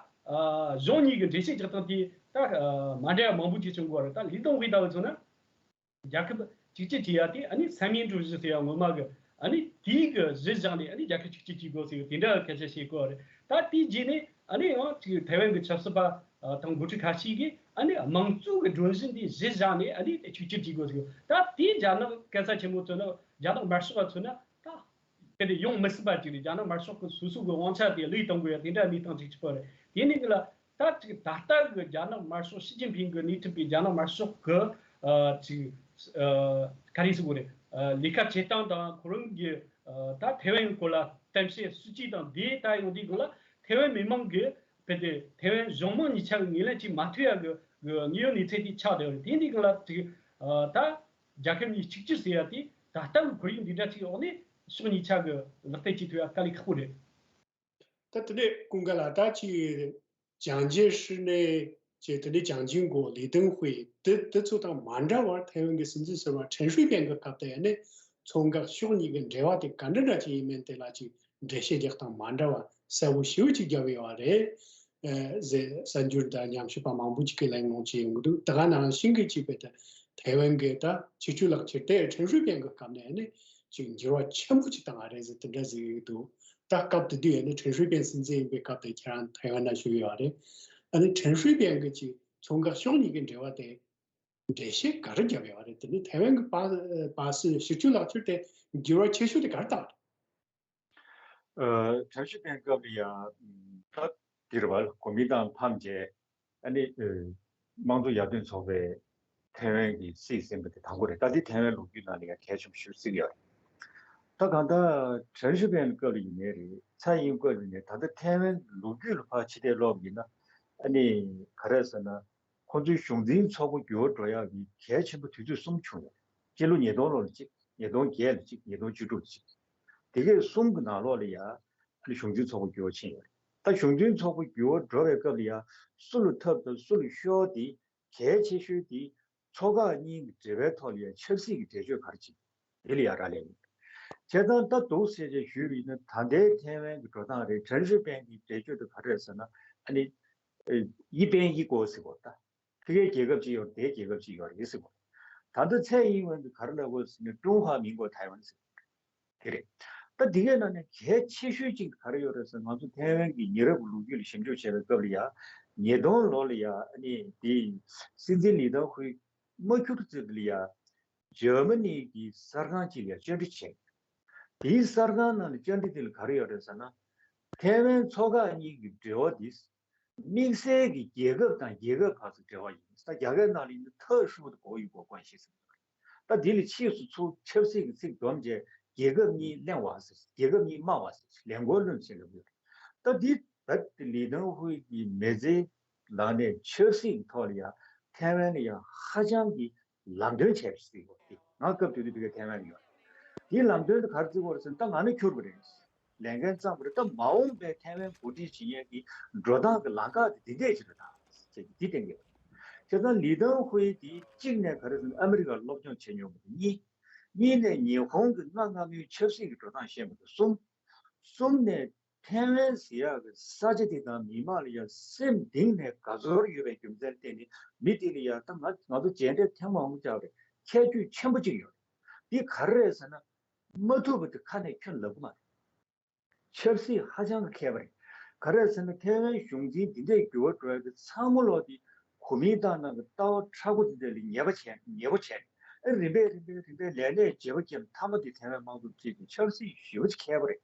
གཞུང་གཉིས་ཀྱི་འགྲེལ་བཤད་རྒྱག་སྟངས་དེ་ད། ཨ། མ་འདྲ་བ་མང་པོ་ཅིག་བྱུང་གི་ཡོད་རེད། ད་ལི་ཏུང་ཧུའེ་ལྟ་བུ་མཚོན་ན། རྒྱལ་ཁབ་གཅིག་གྱུར་བྱེད་ཡ་དེ་ཨ་ནི་三民主义ཟེར་ཡ་སྔོན་མ་གི་ཨ་ནི་དེའི་གི་གཞི་བཞག་ནས་ཨ་ནི་རྒྱལ་ཁབ་གཅིག་གྱུར་བྱེད་དགོས་ཟེར་དེ་འདྲ་སྐད་ཆ་བཤད་གོ་རེད། ད་དེའི་རྗེས་ནས་ཨ་ནི་ཡང་ཅིག་ཐའེ་ཝན་གི་ཆབ་སྲིད་པ་དང་འགོ་ཁྲིད་ཁ་ཤས་ཀྱིས་ཨ་ནི་དམངས་གཙོ་གི་སྒྲོམ་གཞི་འདི་གཞི་བཞག་ནས་ཨ་ནི་གཅིག་གྱུར་བྱེད་དགོས་ཟེར། ད་དེའི་རྒྱ་ནག་སྐད་ཆ་ཆེན་མོ་མཚོན་ན། རྒྱ་ནག་དམར་ཤོག་པ་མཚོན་ན་ད། དེ་དེ་ཡོང་མི་སྲིད་པ་ཅིག་རེད། རྒྱ་ནག་དམར་ཤོག་གི་སོ་སོ་གི་དབང་ཆ་དེ་བློས་གཏོང་དགོས་ཡ་དེ་འདྲ་གནས་སྟངས་ཅིག་ཆགས་པ་རེད། དེ་ནི་གི་ལ་ད་ཅིག་ད་ལྟ་གི་རྒྱ་ནག་དམར་ཤོག་ཞི་ཅིན་ཕིང་གི་སྣེ་ཁྲིད་པའི་རྒྱ་ནག་དམར་ཤོག་གི། ཨ། ཅིག་ཨ། ག་རེ་ཟེར་དགོས་རེད། ཨ། ལས་ཀ་བྱེད་སྟངས་དང་ཁོ་རང་གི། ཨ། ད་ཐའེ་ཝན་གྱི་སྐོར་ལ་གཏམ་བཤད་སྲིད་ཇུས་དང་དེ་ལྟ་ཡོང་དུས་སྒང་ལ་ཐའེ་ཝན་མི་མང་གི་དཔེ་དེ་ཐའེ་ཝན་གཞུང་མང་གཉིས་ཆ་གི་ངོས་ལེན་བྱེད་མ་ཐུབ་ཡ་གི་གི་དངོས་ཡོད་གནས་ཚུལ་དེ་ཆགས་བསྡད་ཡོད་རེད། དེ་འདི་སྒང་ལ་ཅིག་ཨ། ད། རྒྱལ་ཁབ་གཉིས་གཅིག་གྱུར་ཟེར་ཡ་དེ་ད་ལྟ་བུའི་ཁོར་ཡུག་འདི་འདྲ་ཅིག་འོག་ནས་ཕྱོགས་གཉིས་ཆ་གི་ལག་བསྟར་བྱེད་ཐུབ་ཡ་དཀའ་ལས་ཁག་པོ་རེད། ད་དེ་ནས་ཀུན་དགའ་ལགས། ད་ཅིག་ཅང་ཅེ་ཧྲི་ནས་ཅིག་དེ་ནས་ཅང་ཅིང་གོ། ལི་ཏུང་ཧུའེ། དེ་དེ་ཚོ་དང་མ་འདྲ་བར་ཐའེ་ཝན་གྱི་སྲིད་འཛིན་ཟུར་པ་ཁྲེན་ཧྲུའེ་ཕེང་གི་སྐབས་དེ་ནས་མཚོ་འགག་ཕྱོགས་གཉིས་ཀྱི་འབྲེལ་བ་དེ་ག་འདྲ་འདྲ་ཅིག་ཡིན་མིན་དེ་ལ་ཅིག་འགྲེལ་བཤད་རྒྱག་སྟངས་མ་འདྲ་བ་ གསལ་པོ་ཞེ་པོ་ཅིག་བརྒྱབ་ཡོད་རེད། ཨ་ཟེར་གསར་འགྱུར་དང་ཉམས་ཞིབ་པ་མང་པོ་ཅིག་གིས་གླེང་སློང་བྱས་ཡོང་གི་འདུག་ད་ག་ནང་བཞིན་གྱི་ཅིག་བྱས་ཏེ་ཐའེ་ཝན་གྱི་ད་ཕྱི་སྐྱོད་ལག་ཁྱེར་དེ་ཁྲེན་ཧྲུའུ་པེན་གྱི་སྐབས་ནས་ནི་ཅིག་འགྱུར་བ་ཆེན་པོ་ཅིག་བཏང་བ་རེད་ཟེར་དེ་འདྲ་ཟེར་གྱི་འདུག་ད་སྐབས་དེ་དུས་ཡང་ནི་ཁྲེན་ཧྲུའུ་པེན་སྲིད་འཛིན་ཡིན་པའི་སྐབས་དེ་ཁྱེད་རང་ཐའེ་ཝན་ན་བཞུགས་ཡོད་རེད། ཨ་ནི་ཁྲེན་ཧྲུའུ་པེན་གྱི་ཅིག་མཚོ་འགག་ཕྱོགས་གཉིས་ཀྱི་འབྲེལ་བ་དེ་འགྲེལ་བཤད་ག་རེ་བརྒྱབ་ཡོད་རེད། དེ་ནི་ཐའེ་ཝན་གྱི་པ་པ་སི་ཕྱི་སྐྱོད་ལག་ཁྱེར་དེ་འགྱུར་བ་ཆེ་ཤོས་དེ་ག་རེ་བཏང་རེད། ཨ་ཁྲེན་ཧྲུའུ་པེན་སྐབས་ལ་ཡང་ད་དེ་རེད་བ། གོ་མིན་ཏང་ཕམ་རྗེས་ཨ་ནི་ཨ་དམངས་གཙོ་ཡར་ཐོན་ཚོགས་པས་ཐའེ་ཝན་གྱི་སྲིད་ཟིན་པ་དེ་དང་པོ་རེད། ད་འདི་ཐའེ་ཝན་ལོ་རྒྱུས་ནང་ལ་ཡང་གལ་ཆེན་པོ་ཞིག་བརྩི་གི་ཡོད་རེད། ད་གང་ལྟར་ཁྲེན་ཧྲུའུ་པེན་སྐབས་ལ་ཡིན་ནའི་རེད། ཚའེ་ཡིན་སྐབས་ལ་ཡིན་ནའི་ད་ལྟ་ཐའེ་ཝན་ལོ་རྒྱུས་ལ་ཕར་ཕྱི་བལྟས་ཀློག་པ་ཡིན་ན་ཨ་ནི་ག་རེ་ཟེར་ན། ཁོ་ཚོའི་གཞུང་འཛིན་ཚོགས་པ་འགྱུར་བ་འགྲོ་ཡག་གི་གལ་ཆེན་པོ་དུས་ཚོད་གསུམ་བྱུང་ཡོད། སྤྱི་ལོ་ཉིས་སྟོང་ལོ་ལ་གཅིག་ཉིས་སྟོང་བརྒྱད་ལ་གཅིག་ཉིས་སྟོང་བཅུ་དྲུག་ལ་གཅིག་དེ་གའི་གསུམ་གྱི་ནང་ལོགས་ལ་ཡ་ཨ་ནི་གཞུང་འཛིན་ཚོགས་པ་འགྱུར་བ་ཕྱིན་ཡོད། ད་གཞུང་འཛིན་ཚོགས་པ་འགྱུར་བ་འགྲོ་བའི་སྐབས་ལ་ཡ་སུ་ལ་ཐབས་དང་སུ་ལ་ཤོར་དེ་གལ་ཆེ་ཤོས་དེ་མཚོ་འགག་གཉིས་ཀྱི་འབྲེལ་བའི་ཐོག་ལ་ཡ་ཆབ་སྲིད་ཀྱི་འགྲེལ་བརྗོད་ག་རེ་བྱེད། དེ་ལ་ཡང་རག་ལས་ཡོད། བྱས་ཙང་ད་འདུག་སེ་བྱས་ཞུས་པ་ཡིན་ན་ད་ལྟའི་ཐའེ་ཝན་གྱི་འགྲོ་སྟངས་རེད། ཁྲེན་ཧྲུའུ་པེན་གྱི་འགྲེལ་བརྗོད་དེ་ག་རེ་རེད་ཟེར་ན་ཨ་ནི་ཨེ་一边一国ཟེར་བ་ད་ཕ་གིའི་རྒྱལ་ཁབ་ཅིག་ཡོད་རེད། དེའི་རྒྱལ་ཁབ་ཅིག་ཡོད་རེད་ཟེར་བ། ད་ལྟ་ཚའེ་ཡིན་ཝེན་གྱིས་ག་རེ་ལབ་དགོས་ཟེར་ན་ཀྲུང་ཧྭ་མིན་གོ་ཐའེ་ཝན་ཟེར་བ་དེ་རེད། ད་འདི་གའི་ནང་ནས་གལ་ཆེ་ཤོས་གཅིག་ག་རེ་ཡོད་རེད་ཟེར་ན་ང་ཚོ་ཐའེ་ཝན་གྱི་ཉེ་རབས་ཀྱི་ལོ་རྒྱུས་ལ་ཞིབ་འཇུག་བྱས་པའི་སྐབས་ལ་ཡ་ཉིས་སྟོང་ལོ་ལ་ཡ་ཨ་ནི་དེ་སྲིད་འཛིན་ལི་ཏང་ཧུའེ་མ་འཁྱུར་ཙམ་ལ་ཡ། འཇར་མ་ནི་གི་གསར་ཁང་ཅིག་ལ་བཅར་འདྲི་བྱས། དེའི་གསར་ཁང་ནང་ལ་བཅར་འདྲི་དེ་ལ་ག་རེ་ཡོད་རེད་ཟེར་ན། ཐའེ་ཝན་མཚོ་འགག་གཉིས་ཀྱི་འབྲེལ་བ་འདི། དམིགས་བསལ་གྱི་རྒྱལ་ཁབ་དང་རྒྱལ་ཁབ་བར་གྱི་འབྲེལ་བ་ཡིན། ད་རྒྱ་སྐད་ནང་ལ་ཡིན་ན་特殊的国与国关系ཟེར། ད་འདི་ལ་ཕྱིས་སུ་ཚུར་ཆབ་སྲིད་ཀྱི་ཚིག་སྡོམ་བྱས་རྒྱལ་ཁབ་གཉིས་གླེང་བ་ཟེར། རྒྱལ་ཁབ་གཉིས་སྨྲ་བ་ཟེར། 两国论ཟེར་ལབ་ཡོད། ད་འདི་ད་ལི་ཏང་ཧུའེ་གི་མི་ཚེ་ལ་ནས་ཆབ་སྲིད་ཀྱི་ཐོག་ལ་ཡང་ཐའེ་ཝན་ལ་ཡང་ཧ་ཅང་གི་ལམ་སྟོན་བྱས་པ་ཞིག་ཡོད་དེ། ང་སྐབས་དེ་དུས་དེ་ག་ཐའེ་ཝན་ལ་ཡོད། དེའི་ལམ་སྟོན་དེ་ག་རེ་བརྩི་དགོས་རེད་ཟེར་ན་ད་ང་ནི་འཁྱུར་བ་རེད། ལས་འགན་བརྩམས་པ་རེད། ད་མ་འོངས་པའི་ཐའེ་ཝན་འགོ་ཁྲིད་བྱེད་མཁན་གྱི་འགྲོ་སྟངས་ཀྱི་ལམ་ཁ་དེ་འདི་འདྲས་ཅིག་རེད་ད་ཅེས་འདི་བསྟན་གྱི་ཡོད། བྱས་ཙང་ལི་ཏང་ཧུའེ་དེ་གཅིག་ནས་ག་རེ་ཟེར་ན་ཨ་མི་རི་ཀར་སློབ་སྦྱོང་བྱེད་མྱོང་བ་དེ་གཉིས། གཉིས་ནས་ཉི་ཧོང་གི་གནའ་སྔ་མོའི་ཆབ་སྲིད་ཀྱི་འགྲོ་སྟངས་ཤེས་པ་དེ་གསུམ། གསུམ་ནས་ཐའེ་ཝན་ཟེར་ཡག་གི་ས་ཆ་དེ་དང་མི་མང་ལ་ཡང་སེམས་གཏིང་ནས་དགའ་ཚོར་ཡོད་པའི་རྒྱུ་མཚན་བརྟེན་ནས་མི་དེ་ལ་ཡང་ད་ང་ང་ཚོ་མཇལ་འཕྲད་ཐེངས་མང་པོ་བྱས་པ་རེད། ཁྱད་ཆོས་ཆེན་པོ་གཅིག་ཡོད་རེད། འདི་ག་རེ་རེད་ཟེར་ན། མ་ཐུབ་པ་དེ་ཁ་ནས་ཁྱོན་ལབ་གི་མ་རེད། ཆབ་སྲིད་ཧ་ཅང་གི་མཁས་པ་རེད། ག་རེ་ཟེར་ན་ཐའེ་ཝན་གཞུང་འཛིན་འདི་འདྲས་འགྱུར་བ་འགྲོ་ཡག་གི་ཚང་མ་ལོག་དེ་གོ་མིན་ཏང་ནང་གི་ལྟ་བ་མཁྲེགས་པོ་འདི་འདྲ་ལ་ཉེས་པ་བྱས་ཉེས་པོ་བྱས། ཨ་རིམ་པས་རིམ་པས་རིམ་པས་ལས་གནས་བརྗེ་པོ་བརྒྱབ་མཐའ་མ་དེ་ཐའེ་ཝན་དམངས་གཙོ་གྲས་ཀྱི་ཆབ་སྲིད་ཞེ་པོ་ཅིག་མཁས་པོ་རེད།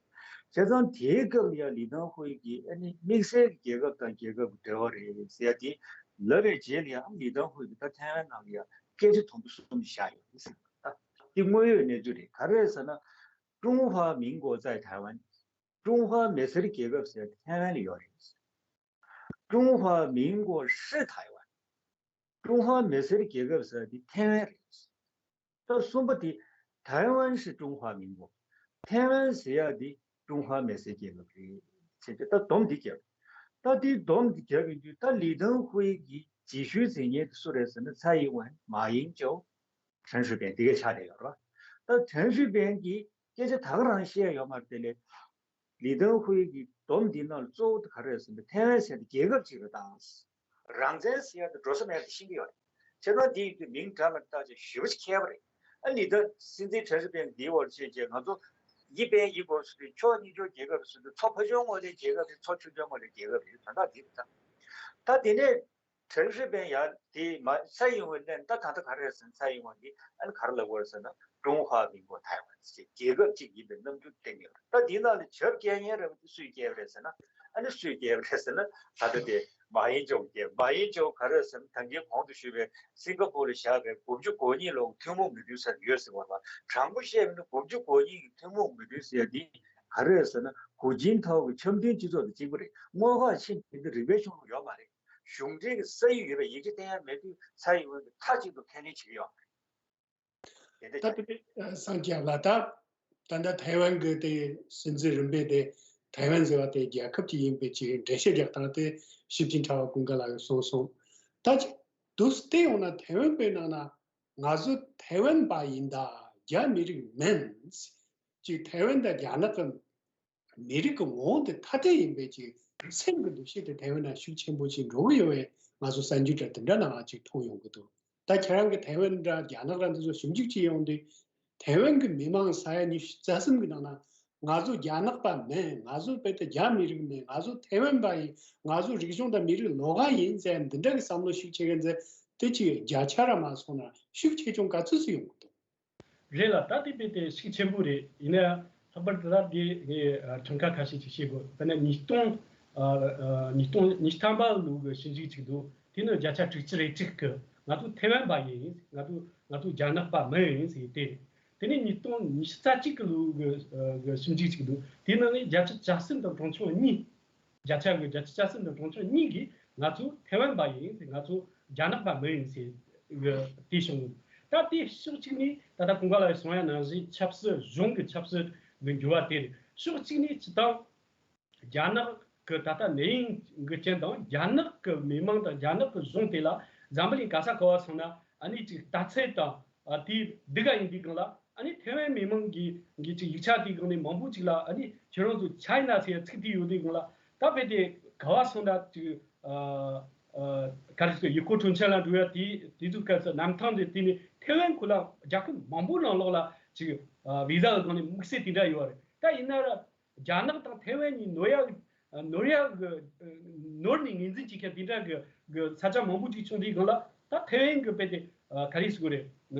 བྱས་ཙང་དེའི་སྐབས་ལ་ཡང་ལི་ཏང་ཧུའེ་གིས་ཨ་ནི་དམིགས་བསལ་གྱི་རྒྱལ་ཁབ་དང་རྒྱལ་ཁབ་ཀྱི་འབྲེལ་བ་རེད་ཟེར་ཡ་དེ་ལབ་པའི་རྗེས་ལ་ཡང་ལི་ཏང་ཧུའེ་གིས་ད་ཐའེ་ཝན་ནང་ལ་ཡང་སྐད་ཆ་དུམ་བུ་གསུམ་བཞག་ཡོད་ཟེར་ད་དེ་དངོས་ཡོད་གནས་ཚུལ་རེད། ག་རེ་རེད་ཟེར་ན། 中华民国在台湾། 中华མི་སེར་རྒྱལ་ཁབ་ཟེར་ཐའེ་ཝན་ལ་ཡོད་རེད། 中华民国是台湾། 中华མི་སེར་རྒྱལ་ཁབ་ཟེར་དེ་ཐའེ་ཝན་རེད། ད་གསུམ་པ་དེ་台湾是中华民国། 台湾ཟེར་ཡག་དེ་中华མི་སེར་རྒྱལ་ཁབ་རེད་ཟེར་ཏེ་ད་སྡོམ་འདི་བརྒྱབ། ད་དེ་སྡོམ་འདི་བརྒྱབ་ཡོང་དུས་ད་ལི་ཏང་ཧུའེ་གི་རྗེས་ཤུལ་འཛིན་མཁན་དེ་སུ་རེད་ཟེར་ན་蔡英文། 马英九། 陈水扁། དེ་གའི་ཆ་ནས་ཡོད་རེད་བ། ད་陈水扁གིས་སྐད་ཆ་ད་ག་རང་བཤད་ཡོད་མ་རེད། དེ་ལས་ལི་ཏང་ཧུའེ་གི་སྡོམ་འདི་ནང་ལ་གཙོ་བོ་དེ་ག་རེ་རེད་ཟེར་ན་ཐའེ་ཝན་ཟེར་དེ་རྒྱལ་ཁབ་ཅིག་རེད་ད། རང་བཙན་ཟེར་ཡ་དེ་འགྲོ་ས་མེད་དེ་ཤེས་ཀྱི་ཡོད་རེད། བྱས་ཙང་འདི་ཡིན་དུས་མིང་འདྲ་མི་འདྲ་ཅིག་ཞེ་པོ་ཅིག་མཁས་པ་རེད། ཨ་ནི་ད་སྲིད་འཛིན་陈水扁འདིའི་འོག་ལ་ཕྱིན་རྗེས་ང་ཚོ་一边一国ཟེར་དུས་ཕྱོགས་གཉིས་ཕྱོགས་རྒྱལ་ཁབ་ཟེར་དུས་མཚོ་ཕ་ཆུང་ངོས་ལ་རྒྱལ་ཁབ་རེད། མཚོ་ཆུང་ཆུང་ངོས་ལ་རྒྱལ་ཁབ་རེད། དོན་དག་འདི་རེད་ད། ད་དེ་ནས་陈水扁ཡ་དེ་མ་蔡英文ལན་ད་ད་ལྟ་ག་རེ་རེད་ཟེར་ན་蔡英文གྱིས་ཨ་ནི་ག་རེ་ལབ་དགོས་རེད་ཟེར་ན་中华民国台湾ཟེར་རྒྱལ་ཁབ་གཅིག་ཡིན་པའི་རྣམ་འགྱུར་བསྟན་ཡོད་རེད། ད་འདི་ནང་ལ་བྱབ་སྐྱེལ་མཁན་རེད་བ་དེ་སུས་སྐྱེལ་བ་རེད་ཟེར་ན་ཨ་ནི་སུས་སྐྱེལ་བ་རེད་ཟེར་ན་ད་ལྟ་དེ་马英九སྐྱེལ། 马英九ག་རེ་རེད་ཟེར་ན་ད་གིན་གོང་དུ་ཞུས་པའི་སིང་ག་པོར་ལ་བཞག་པའི་དགུ་བཅུ་གོ་གཉིས་ལོའི་ཐུན་མོང་མོས་མཐུན་ཟེར་ཡོད་ཟེར་བ་ལ། དྲང་པོ་བཤད་པ་ན་དགུ་བཅུ་གོ་གཉིས་ཀྱི་ཐུན་མོང་མོས་མཐུན་ཟེར་ཡ་འདི་ག་རེ་རེད་ཟེར་ན་ཧུའུ་ཅིན་ཐའོ་གི་འཆམ་མཐུན་སྤྱི་ཚོགས་དང་གཅིག་པ་རེད། དངོས་ཁོག་ཕྱིན་དེ་འདི་རིག་པའི་གཞུང་ལུགས་ཡོད་མ་རེད། གཞུང་འབྲེལ་གྱི་ས་ཡིག་ཡོད་པའི་ཡིག་ཆ་བསྟན་ཡ་མེད་དུས་ཚ་ཡི་འོན་གྱི་མཐའ་གཅིག་ཏུ་ཁས་ལེན་བྱེད་ཀྱི་ཡོད་མ་རེད། དེ་འདྲ་ད་ཅིག་དེ་སངས་རྒྱས་ལ་ད་ད་ལྟ་ཐའེ་ཝན་གྱི་དེ་སྲིད་འཛིན་རིམ་པས་དེ་ཐའེ་ཝན་ཟེར་བ་དེ་རྒྱལ་ཁབ་ཅིག་ཡིན་པའི་ཅིག་འགྲེལ་བཤད་རྒྱག་སྟངས་དེ་ཞིབ་ཅིང་ཕྲ་བ་ཀུན་དགའ་ལགས་ཀྱིས་གསུངས་སོང་། ད་ཅིག་འདུག་སེ་བལྟས་ཡོང་ན་ཐའེ་ཝན་པའི་ནང་ན་ང་ཚོ་ཐའེ་ཝན་པ་ཡིན་ད་རྒྱ་མི་རིགས་མིན། ཅིག་ཐའེ་ཝན་དང་རྒྱ་ནག་གི་ མི་རིགས་ཀྱི་ངོ་བོ་འདི་ཐ་དད་ཡིན་པའི་ཅིག་སེམས་ཀྱི་འདུ་ཤེས་དེ་ཐའེ་ཝན་ནང་ཤུགས་ཆེན་པོ་ཞིག་འགྲོ་གི་ཡོད་པས། ང་ཚོ་གསར་འགྱུར་འདྲ་དེ་འདྲ་ནང་ཅིག་མཐོང་ཡོང་གི་འདུག་ད་ཁྱེད་རང་གི་ཐའེ་ཝན་འདྲ་རྒྱ་ནག་ར་འདི་ཚོ་ཞིབ་འཇུག་བྱེད་ཡོང་དུས། ཐའེ་ཝན་གྱི་མི་མང་ས་ཡ་ཉི་ཤུ་རྩ་གསུམ་གྱི་ནང་ན་ང་ཚོ་རྒྱ་ནག་པ་མིན། ང་ཚོ་དཔེ་དེ་རྒྱ་མི་རིགས་མིན། ང་ཚོ་ཐའེ་ཝན་པ་ཡིན། ང་ཚོ་རིག་གཞུང་དང་མི་རིགས་ལོགས་ཀ་ཡིན་ཟེར་འདི་འདྲ་གི་བསམ་བློ་ཤུགས་ཆེ་གི་འཛིན་དེ་ཅིག་བརྒྱ་ཆ་ར་མ་སོང་ན་ཤུགས་ཆེ་ཆུང་ག་ཚོད་སུ་ཡོང་གི་འདུག་རེད་ལ། ད་དེ་དཔེ་དེ་ཤུགས་ཆེན་པོ་རེད། ཡིན་ན་ཡང་ལྷག་པར་དུ་ད་དེ་ངས་ཁྲིམས་ཁང་ཁ་ཤས་ཅིག་བཤད་དགོས། དཔེར་ན་ཉིས་སྟོང་ཉིས་སྟོང་ཉིས་ཐམ་པ་ལོ་གི་ཞིབ་འཇུག་ཅིག་འདུག་དེ་ནི་བརྒྱ་ཆ་དྲུག་ཅུ་རེ་དྲུག་གི་ང་ཚོ་ཐའེ་ཝན་པ་ཡིན། ང་ཚོ་ང་ཚོ་རྒྱ་ནག་པ་མིན་ཟེར་དེ། དེ་ནས་ཉིས་སྟོང་ཉི་ཤུ་རྩ་གཅིག་གི་ལོ་གི་ཨ་གི་ཞིབ་འཇུག་ཅིག་འདུག་དེའི་ནང་ནས་བརྒྱ་ཆ་གྱ་གསུམ་དང་གྲངས་ཆུང་གཉིས། བརྒྱ་ཆ་གི་བརྒྱ་ཆ་གྱ་གསུམ་དང་གྲངས་ཆུང་གཉིས་ཀྱིས་ང་ཚོ་ཐའེ་ཝན་པ་ཡིན་ཟེར། ང་ཚོ་རྒྱ་ནག་པ་མིན་ཟེར་གི་དེ་བྱུང་། ད་དེ་ཕྱོགས་གཅིག་ནས་ད་ལྟ་ཀུན་དགའ་ལགས་གསུངས་ཡ་ནང་བཞིན་ཆབ་སྲིད་གཞུང་གི་ཆབ་སྲིད་གི་འགྱུར་བ་དེ་རེད། ཕྱོགས་གཅིག་ནས་སྤྱི་བཏང་རྒྱ་ནག་གི་ད་ལྟ་གནས་ཡུན་གྱི་རྐྱེན་དང་། རྒྱ་ནག་གི་མི་མང་དང་རྒྱ་ནག་གི་གཞུང་དེ་ལ་འཛམ་བུ་གླིང་ག་ས་ག་བ་སོང་ན་ཨ་ནི་ཅིག་ལྟ་ཚུལ་དང་། ཨ་དེ་འདི་ག་ཡིན་དུས་སྒང་ལ་ཨ་ནི་ཐའེ་ཝན་མི་མང་གི་གི་ཅིག་ཡིག་ཆ་དེའི་སྒང་ནས་མང་པོ་ཅིག་ལ་ཨ་ནི་ཁྱེད་རང་ཚོ་ཆའི་ན་ཟེར་ཚིག་དེ་ཡོད་དུས་སྒང་ལ། ད་དཔེ་དེ་ག་བ་སོང་ན་ཅིག་ཨ་ཨ་ག་རེ་ཟེར། ཡུལ་སྐོར་སྤྲོ་འཆམ་ལ་འགྲོ་ཡ་དེ་དེ་ཚོའི་སྐབས་སུ་གནམ་ཐང་དེ་དེ་ནས་ཐའེ་ཝན་ཁུལ་ལ་རྒྱལ་ཁབ་མང་པོ་ནང་ལོགས་ལ་ཅིག་ཨ་བི་ཟ་གི་སྒང་ནས་དམིགས་བསལ་དེ་འདྲ་ཡོད་རེད། ད་ཡིན་ན་ར། རྒྱ་ནག་དང་ཐའེ་ཝན་གཉིས་ནོར་ཡག་ནོར་ཡག་གི་ནོར་ནས་ངོས་འཛིན་བྱེད་མཁན་དེ་འདྲ་གི་གི་ས་ཆ་མང་པོ་ཅིག་བྱུང་དུས་སྒང་ལ། ད་ཐའེ་ཝན་གི་དཔེ་དེ་ག་རེ་ཟེར་དགོས་རེད།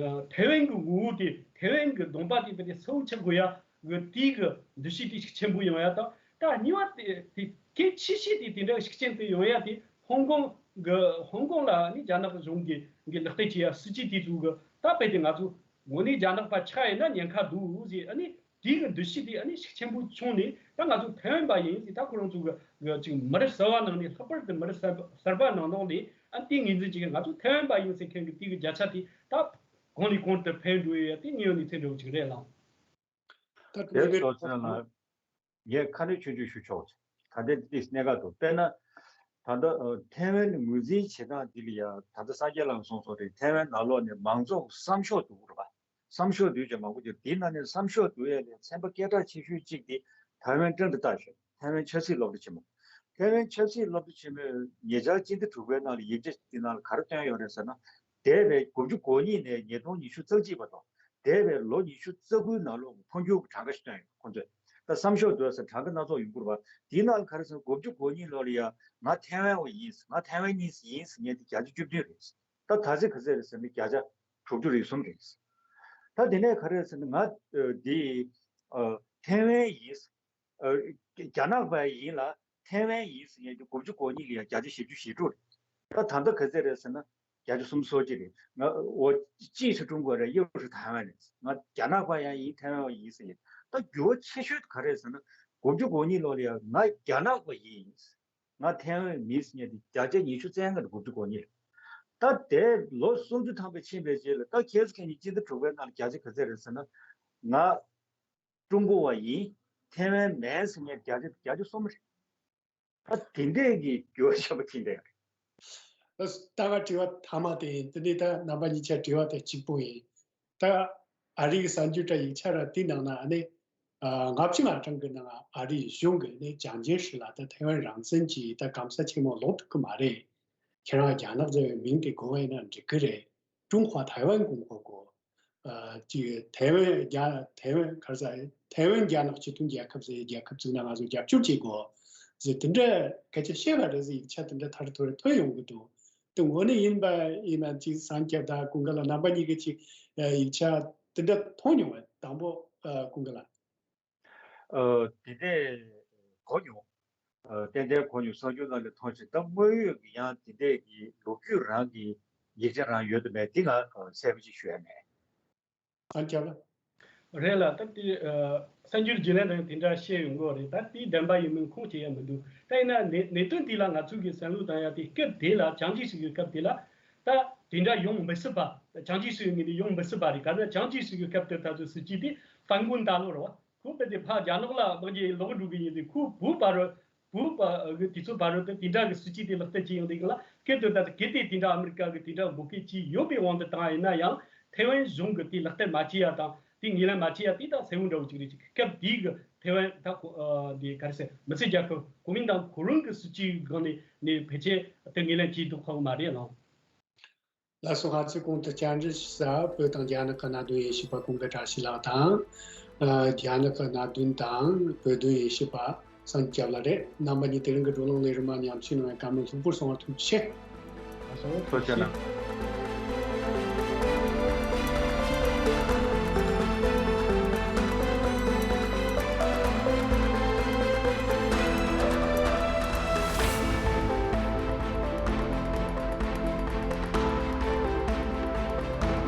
ཐའེ་ཝན་གི་ངོ་བོ་དེ། ཐའེ་ཝན་གི་གདོང་པ་དེ་དཔེ་དེ་གསལ་པོ་ཆགས་དགོས་ཡ་གི་དེའི་གི་འདུ་ཤེས་དེ་ཤུགས་ཆེན་པོ་ཡོང་ཡ་དང་། ད་གཉིས་པ་དེ་དེ་གལ་ཆེ་ཤོས་དེ་དེ་འདྲ་ཤུགས་ཆེན་དུ་ཡོང་ཡ་དེ་ཧོང་ཀོང་གི་ཧོང་ཀོང་ལ་ནི་རྒྱ་ནག་གཞུང་གི་གི་ལག་དེབ་བྱེད་ཡ་སྲིད་ཇུས་དེ་ཚོ་གི་ད་དཔེ་དེ་ང་ཚོ་དངོས་གནས་རྒྱ་ནག་པ་ཆགས་ཡིན་ན་ཉེན་ཁ་འདུག་ཟེར། ཨ་ནི། དེའི་གི་འདུ་ཤེས་དེ་ཨ་ནི་ཤུགས་ཆེན་པོ་བྱུང་ནས། ད་ང་ཚོ་ཐའེ་ཝན་པ་ཡིན་ཟེར། ད་ཁོ་རང་ཚོ་གི་གི་ཅིག་མི་རབས་གསར་བ་ནང་ནས། ལྷག་པར་དུ་མི་རབས་གསར་པ་གསར་པ་ནང་ནང་ནས་ཨ་ནི་དེ་ངོས་འཛིན་བྱེད་མཁན། ང་ཚོ་ཐའེ་ཝན་པ་ཡིན་ཟེར་མཁན་གི་དེའི་གི་བརྒྱ་ཆ་དེ་ད་གོང་ནས་གོང་དུ་འཕེལ་འགྲོ་ཡ་དེ་ངའི་ངོས་ནས་ཚོད་འདྲ་བོ་ཅིག་རེད་ལགས། ད་དེ་ལྟོ་ཚང་ལ་ངས་ཁ་ནས་ཆུང་ཆུང་ཞུ་ཆོག་ད་ལྟའི་དེ་གནད་འགག་འདུག་དཔེར་ན། ད་ལྟ་ཨ་ཐའེ་ཝན་ངོས་འཛིན་བྱེད་སྟངས་འདི་ལ་ཡ། ད་ལྟ་སངས་རྒྱས་ལགས་གསུངས་སོང་རེད། ཐའེ་ཝན་ནང་ལོགས་ནས་མང་ཚོགས་བསམ་ཤོག་བསྡུ་དགོས་རེད་པ། བསམ་ཤོག་བསྡུ་བྱས་མང་པོ་ཅིག་དེའི་ནང་ནས་བསམ་ཤོག་བསྡུ་ཡས་ལས་ཚན་པ་སྐད་གྲགས་ཆེ་ཤོས་གཅིག་དེ་ཐའེ་ཝན་ཀྲང་ཏི་ཏཱ་ཞེས། ཐའེ་ཝན་ཆབ་སྲིད་སློབ་གྲྭ་ཆེན་མོ། ཐའེ་ཝན་ཆབ་སྲིད་སློབ་གྲྭ་ཆེན་མོས་ཉེ་ཆར་སྤྱི་ཟླ་དྲུག་པའི་ནང་ལ་ཡིག་ཆ་དེ་ནང་ལ་ག་རེ་བཏོན་ཡོད་རེད་ཟེར་ན། འདས་པའི་དགུ་བཅུ་གོ་གཉིས་ནས་ཉིས་སྟོང་ཉི་ཤུ་རྩ་གཅིག་བར་དུ། འདས་པའི་ལོ་ཉི་ཤུ་རྩ་དགུའི་ནང་ལོགས་འཕོ་འགྱུར་གྱི་གྲངས་ཀ་ཞིག་བཏོན་ཡོད། ཁོང་ཚོས་ད་བསམ་ཤོག་བསྡུ་ཡས་ཟེར་གྲངས་ཀ་སྣ་ཚོགས་ཡོང་གི་རེད་པ། དེའི་ནང་ལ་ག་རེ་ཟེར་ན། དགུ་བཅུ་གོ་གཉིས་ལོ་ལ་ཡ་ང་ཐའེ་ཝན་བ་ཡིན། ང་ཐའེ་ཝན་གཉིས་ཡིན་ཟེར་མཁན་དེ་བརྒྱ་ཆ་བཅུ་བདུན་རེད། ད་ད་ཚེ་ག་ཚད་རེད་ཟེར་ན་བརྒྱ་ཆ་དྲུག་ཅུ་རེ་གསུམ་རེད། ད་དེ་ནས་ག་རེ་ཟེར་ན། ང་ཨ་འདི་ཨ་ཐའེ་ཝན་ཡིན། ཨ་རྒྱ་ནག་པ་ཡིན་ལ་ཐའེ་ཝན་ཡིན་ཟེར་མཁན་དེ་དགུ་བཅུ་གོ་གཉིས་ལ་ཡ་བརྒྱ་ཆ་བཞི་བཅུ་ཞེ་དྲུག་རེད། ད་ད་ལྟ་ག་ཚད་རེད་ཟེར་ན་བརྒྱ་ཆ་སུམ་ཅུ་སོ་གཅིག་རེད། ང་我既是中国人，又是台湾人། ང་རྒྱ་ནག་པ་ཡང་ཡིན། ཐའེ་ཝན་པ་ཡིན་ཟེར་ཡིན། ད་འགྱུར་བ་ཆེ་ཤོས་ག་རེ་ཟེར་ན། དགུ་བཅུ་གོ་གཉིས་ལོ་ལ་ཡ་ང་རྒྱ་ནག་པ་ཡིན། ང་ཐའེ་ཝན་མིན་ཟེར་མཁན་དེ་བརྒྱ་ཆ་ཉི་ཤུ་རྩ་ལྔ་དང་དགུ་བཅུ་གོ་གཉིས་རེད། ད་དེ་ལོ་སུམ་ཅུ་ཐམ་པ་ཕྱིན་པའི་རྗེས་ལ། ད་ཁྱེད་ཚོ་གན་ཡིན་སྤྱི་ཟླ་དྲུག་པའི་ནང་ལ་བརྒྱ་ཆ་ག་ཚད་རེད་ཟེར་ན། ང་ཀྲུང་གོ་བ་ཡིན། ཐའེ་ཝན་མིན་ཟེར་མཁན་བརྒྱ་ཆ་བརྒྱ་ཆ་གསུམ་རེད། ད་དེ་འདྲས་ཀྱི་འགྱུར་བ་ཆེན་པོ་ཕྱིན་བསྡད་ཡོད་རེད། ད་ང་དྲི་བ་མཐའ་མ་དེ་ཡིན། དེ་ནས་ད་རྣམ་པ་གཉིས་ཆ་དྲི་བ་དེ་གཅིག་པོ་ཡིན། ད་ཨ་རི་གི་གསར་འགྱུར་འདྲ་ཡིག་ཆ་ར་དེའི་ནང་ན་ཨ་ནི། ཨ་ལྔ་བཅུ་ང་གྲངས་ཀྱི་ནང་ཨ་རིའི་གཞུང་གིས་ནི་ཅང་ཅེ་ཧྲི་ལ་ད་ཐའེ་ཝན་རང་བཙན་གྱི་ད་སྐམ་ས་ཆེན་མོ་ལོག་ཐུབ་ཀྱི་མ་རེད། ཁྱེད་རང་རྒྱ་ནག་ཟེར་བའི་མིང་དེ་དགོས་པ་ཡིན་ན་འགྲིག་གི་རེད། 中华台湾共和国། ཨ་ཅིག་ཐའེ་ཝན་རྒྱ་ཐའེ་ཝན་ག་རེ་ཟེར། ཐའེ་ཝན་རྒྱ་ནག་སྤྱི་མཐུན་རྒྱལ་ཁབ་ཟེར་རྒྱལ་ཁབ་བཙུགས་ན་ང་ཚོ་རྒྱབ་སྐྱོར་བྱེད་དགོས་ཟེར་དེ་འདྲ་སྐད་ཆ་བཤད་པ་རེད་ཟེར་ཡིག་ཆ་དེ་འདྲ་ཐར་ཐོར་ཐོན་ཡོང་གི་འདུག་དེ་དངོས་གནས་ཡིན་པ་ཡིན་ན་ཅིག་སངས་རྒྱས་དང་ཀུན་དགའ་ལ་རྣམ་པ་གཉིས་ཀྱིས་ཅིག་ཡིག་ཆ་དེ་འདྲ་མཐོང་མྱོང་བས། དང་པོ་ཨ་ཀུན་དགའ་ལ། ཨ་དེ་འདྲས་གོ་མྱོང་། ཨ་ཏན་ཏན་གོ་མྱོང་། གསར་འགྱུར་ནང་ལ་མཐོང་ཞིང་། ད་དངོས་ཡོད་ཀྱི་ཡང་དེ་འདྲས་ཀྱི་ལོ་རྒྱུས་རང་གི་ཡིག་ཆ་རང་ཡོད་དམ་མེད་དེ་ང་གསལ་པོ་ཅིག་ཞུ་ཡ་མེད། ཨ་ཅག་རེད་ལ། ད་དེ་ཨ་གསར་འགྱུར་བརྗེ་ལེན་རང་དེ་འདྲ་བཤད་ཡོང་གི་རེད། ད་དེའི་བདེན་པ་ཡིན་མིན་ཁུངས་སྐྱེལ་ཡ་མི་འདུག་ད་ཡིན་ན་གནད་གནད་དོན་དེ་ལ་ང་ཚོ་གི་བསམ་བློ་བཏང་ཡ་དེ། སྐབས་དེ་ལ་ཅང་ཅེ་ཧྲི་གི་སྐབས་དེ་ལ་ད་དེ་འདྲ་ཡོང་མི་སྲིད་པ། ཅང་ཅེ་ཧྲི་ངོས་ནས་ཡོང་མི་སྲིད་པ་རེད། ག་ཟེར་ན་ཅང་ཅེ་ཧྲི་གི་སྐབས་དེ་ད་ཚོ་སྲིད་ཇུས་དེ་ཧྥན་ཀུན་ཏཱ་ལོ་རེད་བ། ཁོ་དཔེ་དེ་ཕར་རྒྱ་ནག་ལ་དམག་གི་ལོག་འགྲོ་གི་ཡིན་དུས། ཁོ་བོད་བར་བོད་པ་གི་དུས་ཚོད་བར་དུ་དེ་འདྲ་གི་སྲིད་ཇུས་དེ་ལག་བསྟར་བྱེད་ཡོང་དུས་ལ། སྐབས་དེ་ད་གལ་ཏེ་དེ་འདྲ་ཨ་མི་རི་ཀ་གི་དེ་འདྲ་འབོད་སྐུལ་བྱས་ཡོད་པའི་དབང་དུ་བཏང་ཡིན་ན་ཡང་། ཐའེ་ཝན་གཞུང་གི་དེ་ལག་བསྟར་མ་བྱས་ཡ་དང་དེ་ངོས་ལེན་མ་བྱས་ཡ་དེ་ད་གསལ་བོ་འདྲ་བོ་ཅིག་རེད། ཅིག་སྐབས་དེའི་གི་ ཐེ་ཝན་ད་ཁོ་ཨ་འདི་ག་རེ་ཟེར་མི་ཚེ་རྒྱལ་ཁབ་གོ་མིན་ཏང་གོ་རུང་གི་སྲིད་ཇུས་སྒང་ནས་ནས་ཕལ་ཆེར་དེ་ངོས་ལེན་བྱེད་ཐུབ་ཁག་མ་རེད་ལགས། ལགས་སོ། ཧ་ཅང་གོང་དུ་བཅར་འདྲི་ཞུ་ས་བོད་དང་རྒྱ་ནག་གི་གནད་དོན་དབྱེ་ཞིབ་པ་ཀུན་དགའ་བཀྲ་ཤིས་ལགས་དང་། ཨ་རྒྱ་ནག་གི་གནད་དོན་དང་བོད་དོན་དབྱེ་ཞིབ་པ་སངས་སྐྱབས་ལགས་རེད། རྣམ་པ་གཉིས་དེ་རིང་གི་བགྲོ་གླེང་ལས་རིམ་མ་མཉམ་ཞུགས་གནང་བའི་བཀའ་མོལ་ལྷུག་པོར་གསུང་བར་ཐུགས་རྗེ་ཆེ། ལགས་སོ། ཐུགས་རྗེ་གནང་།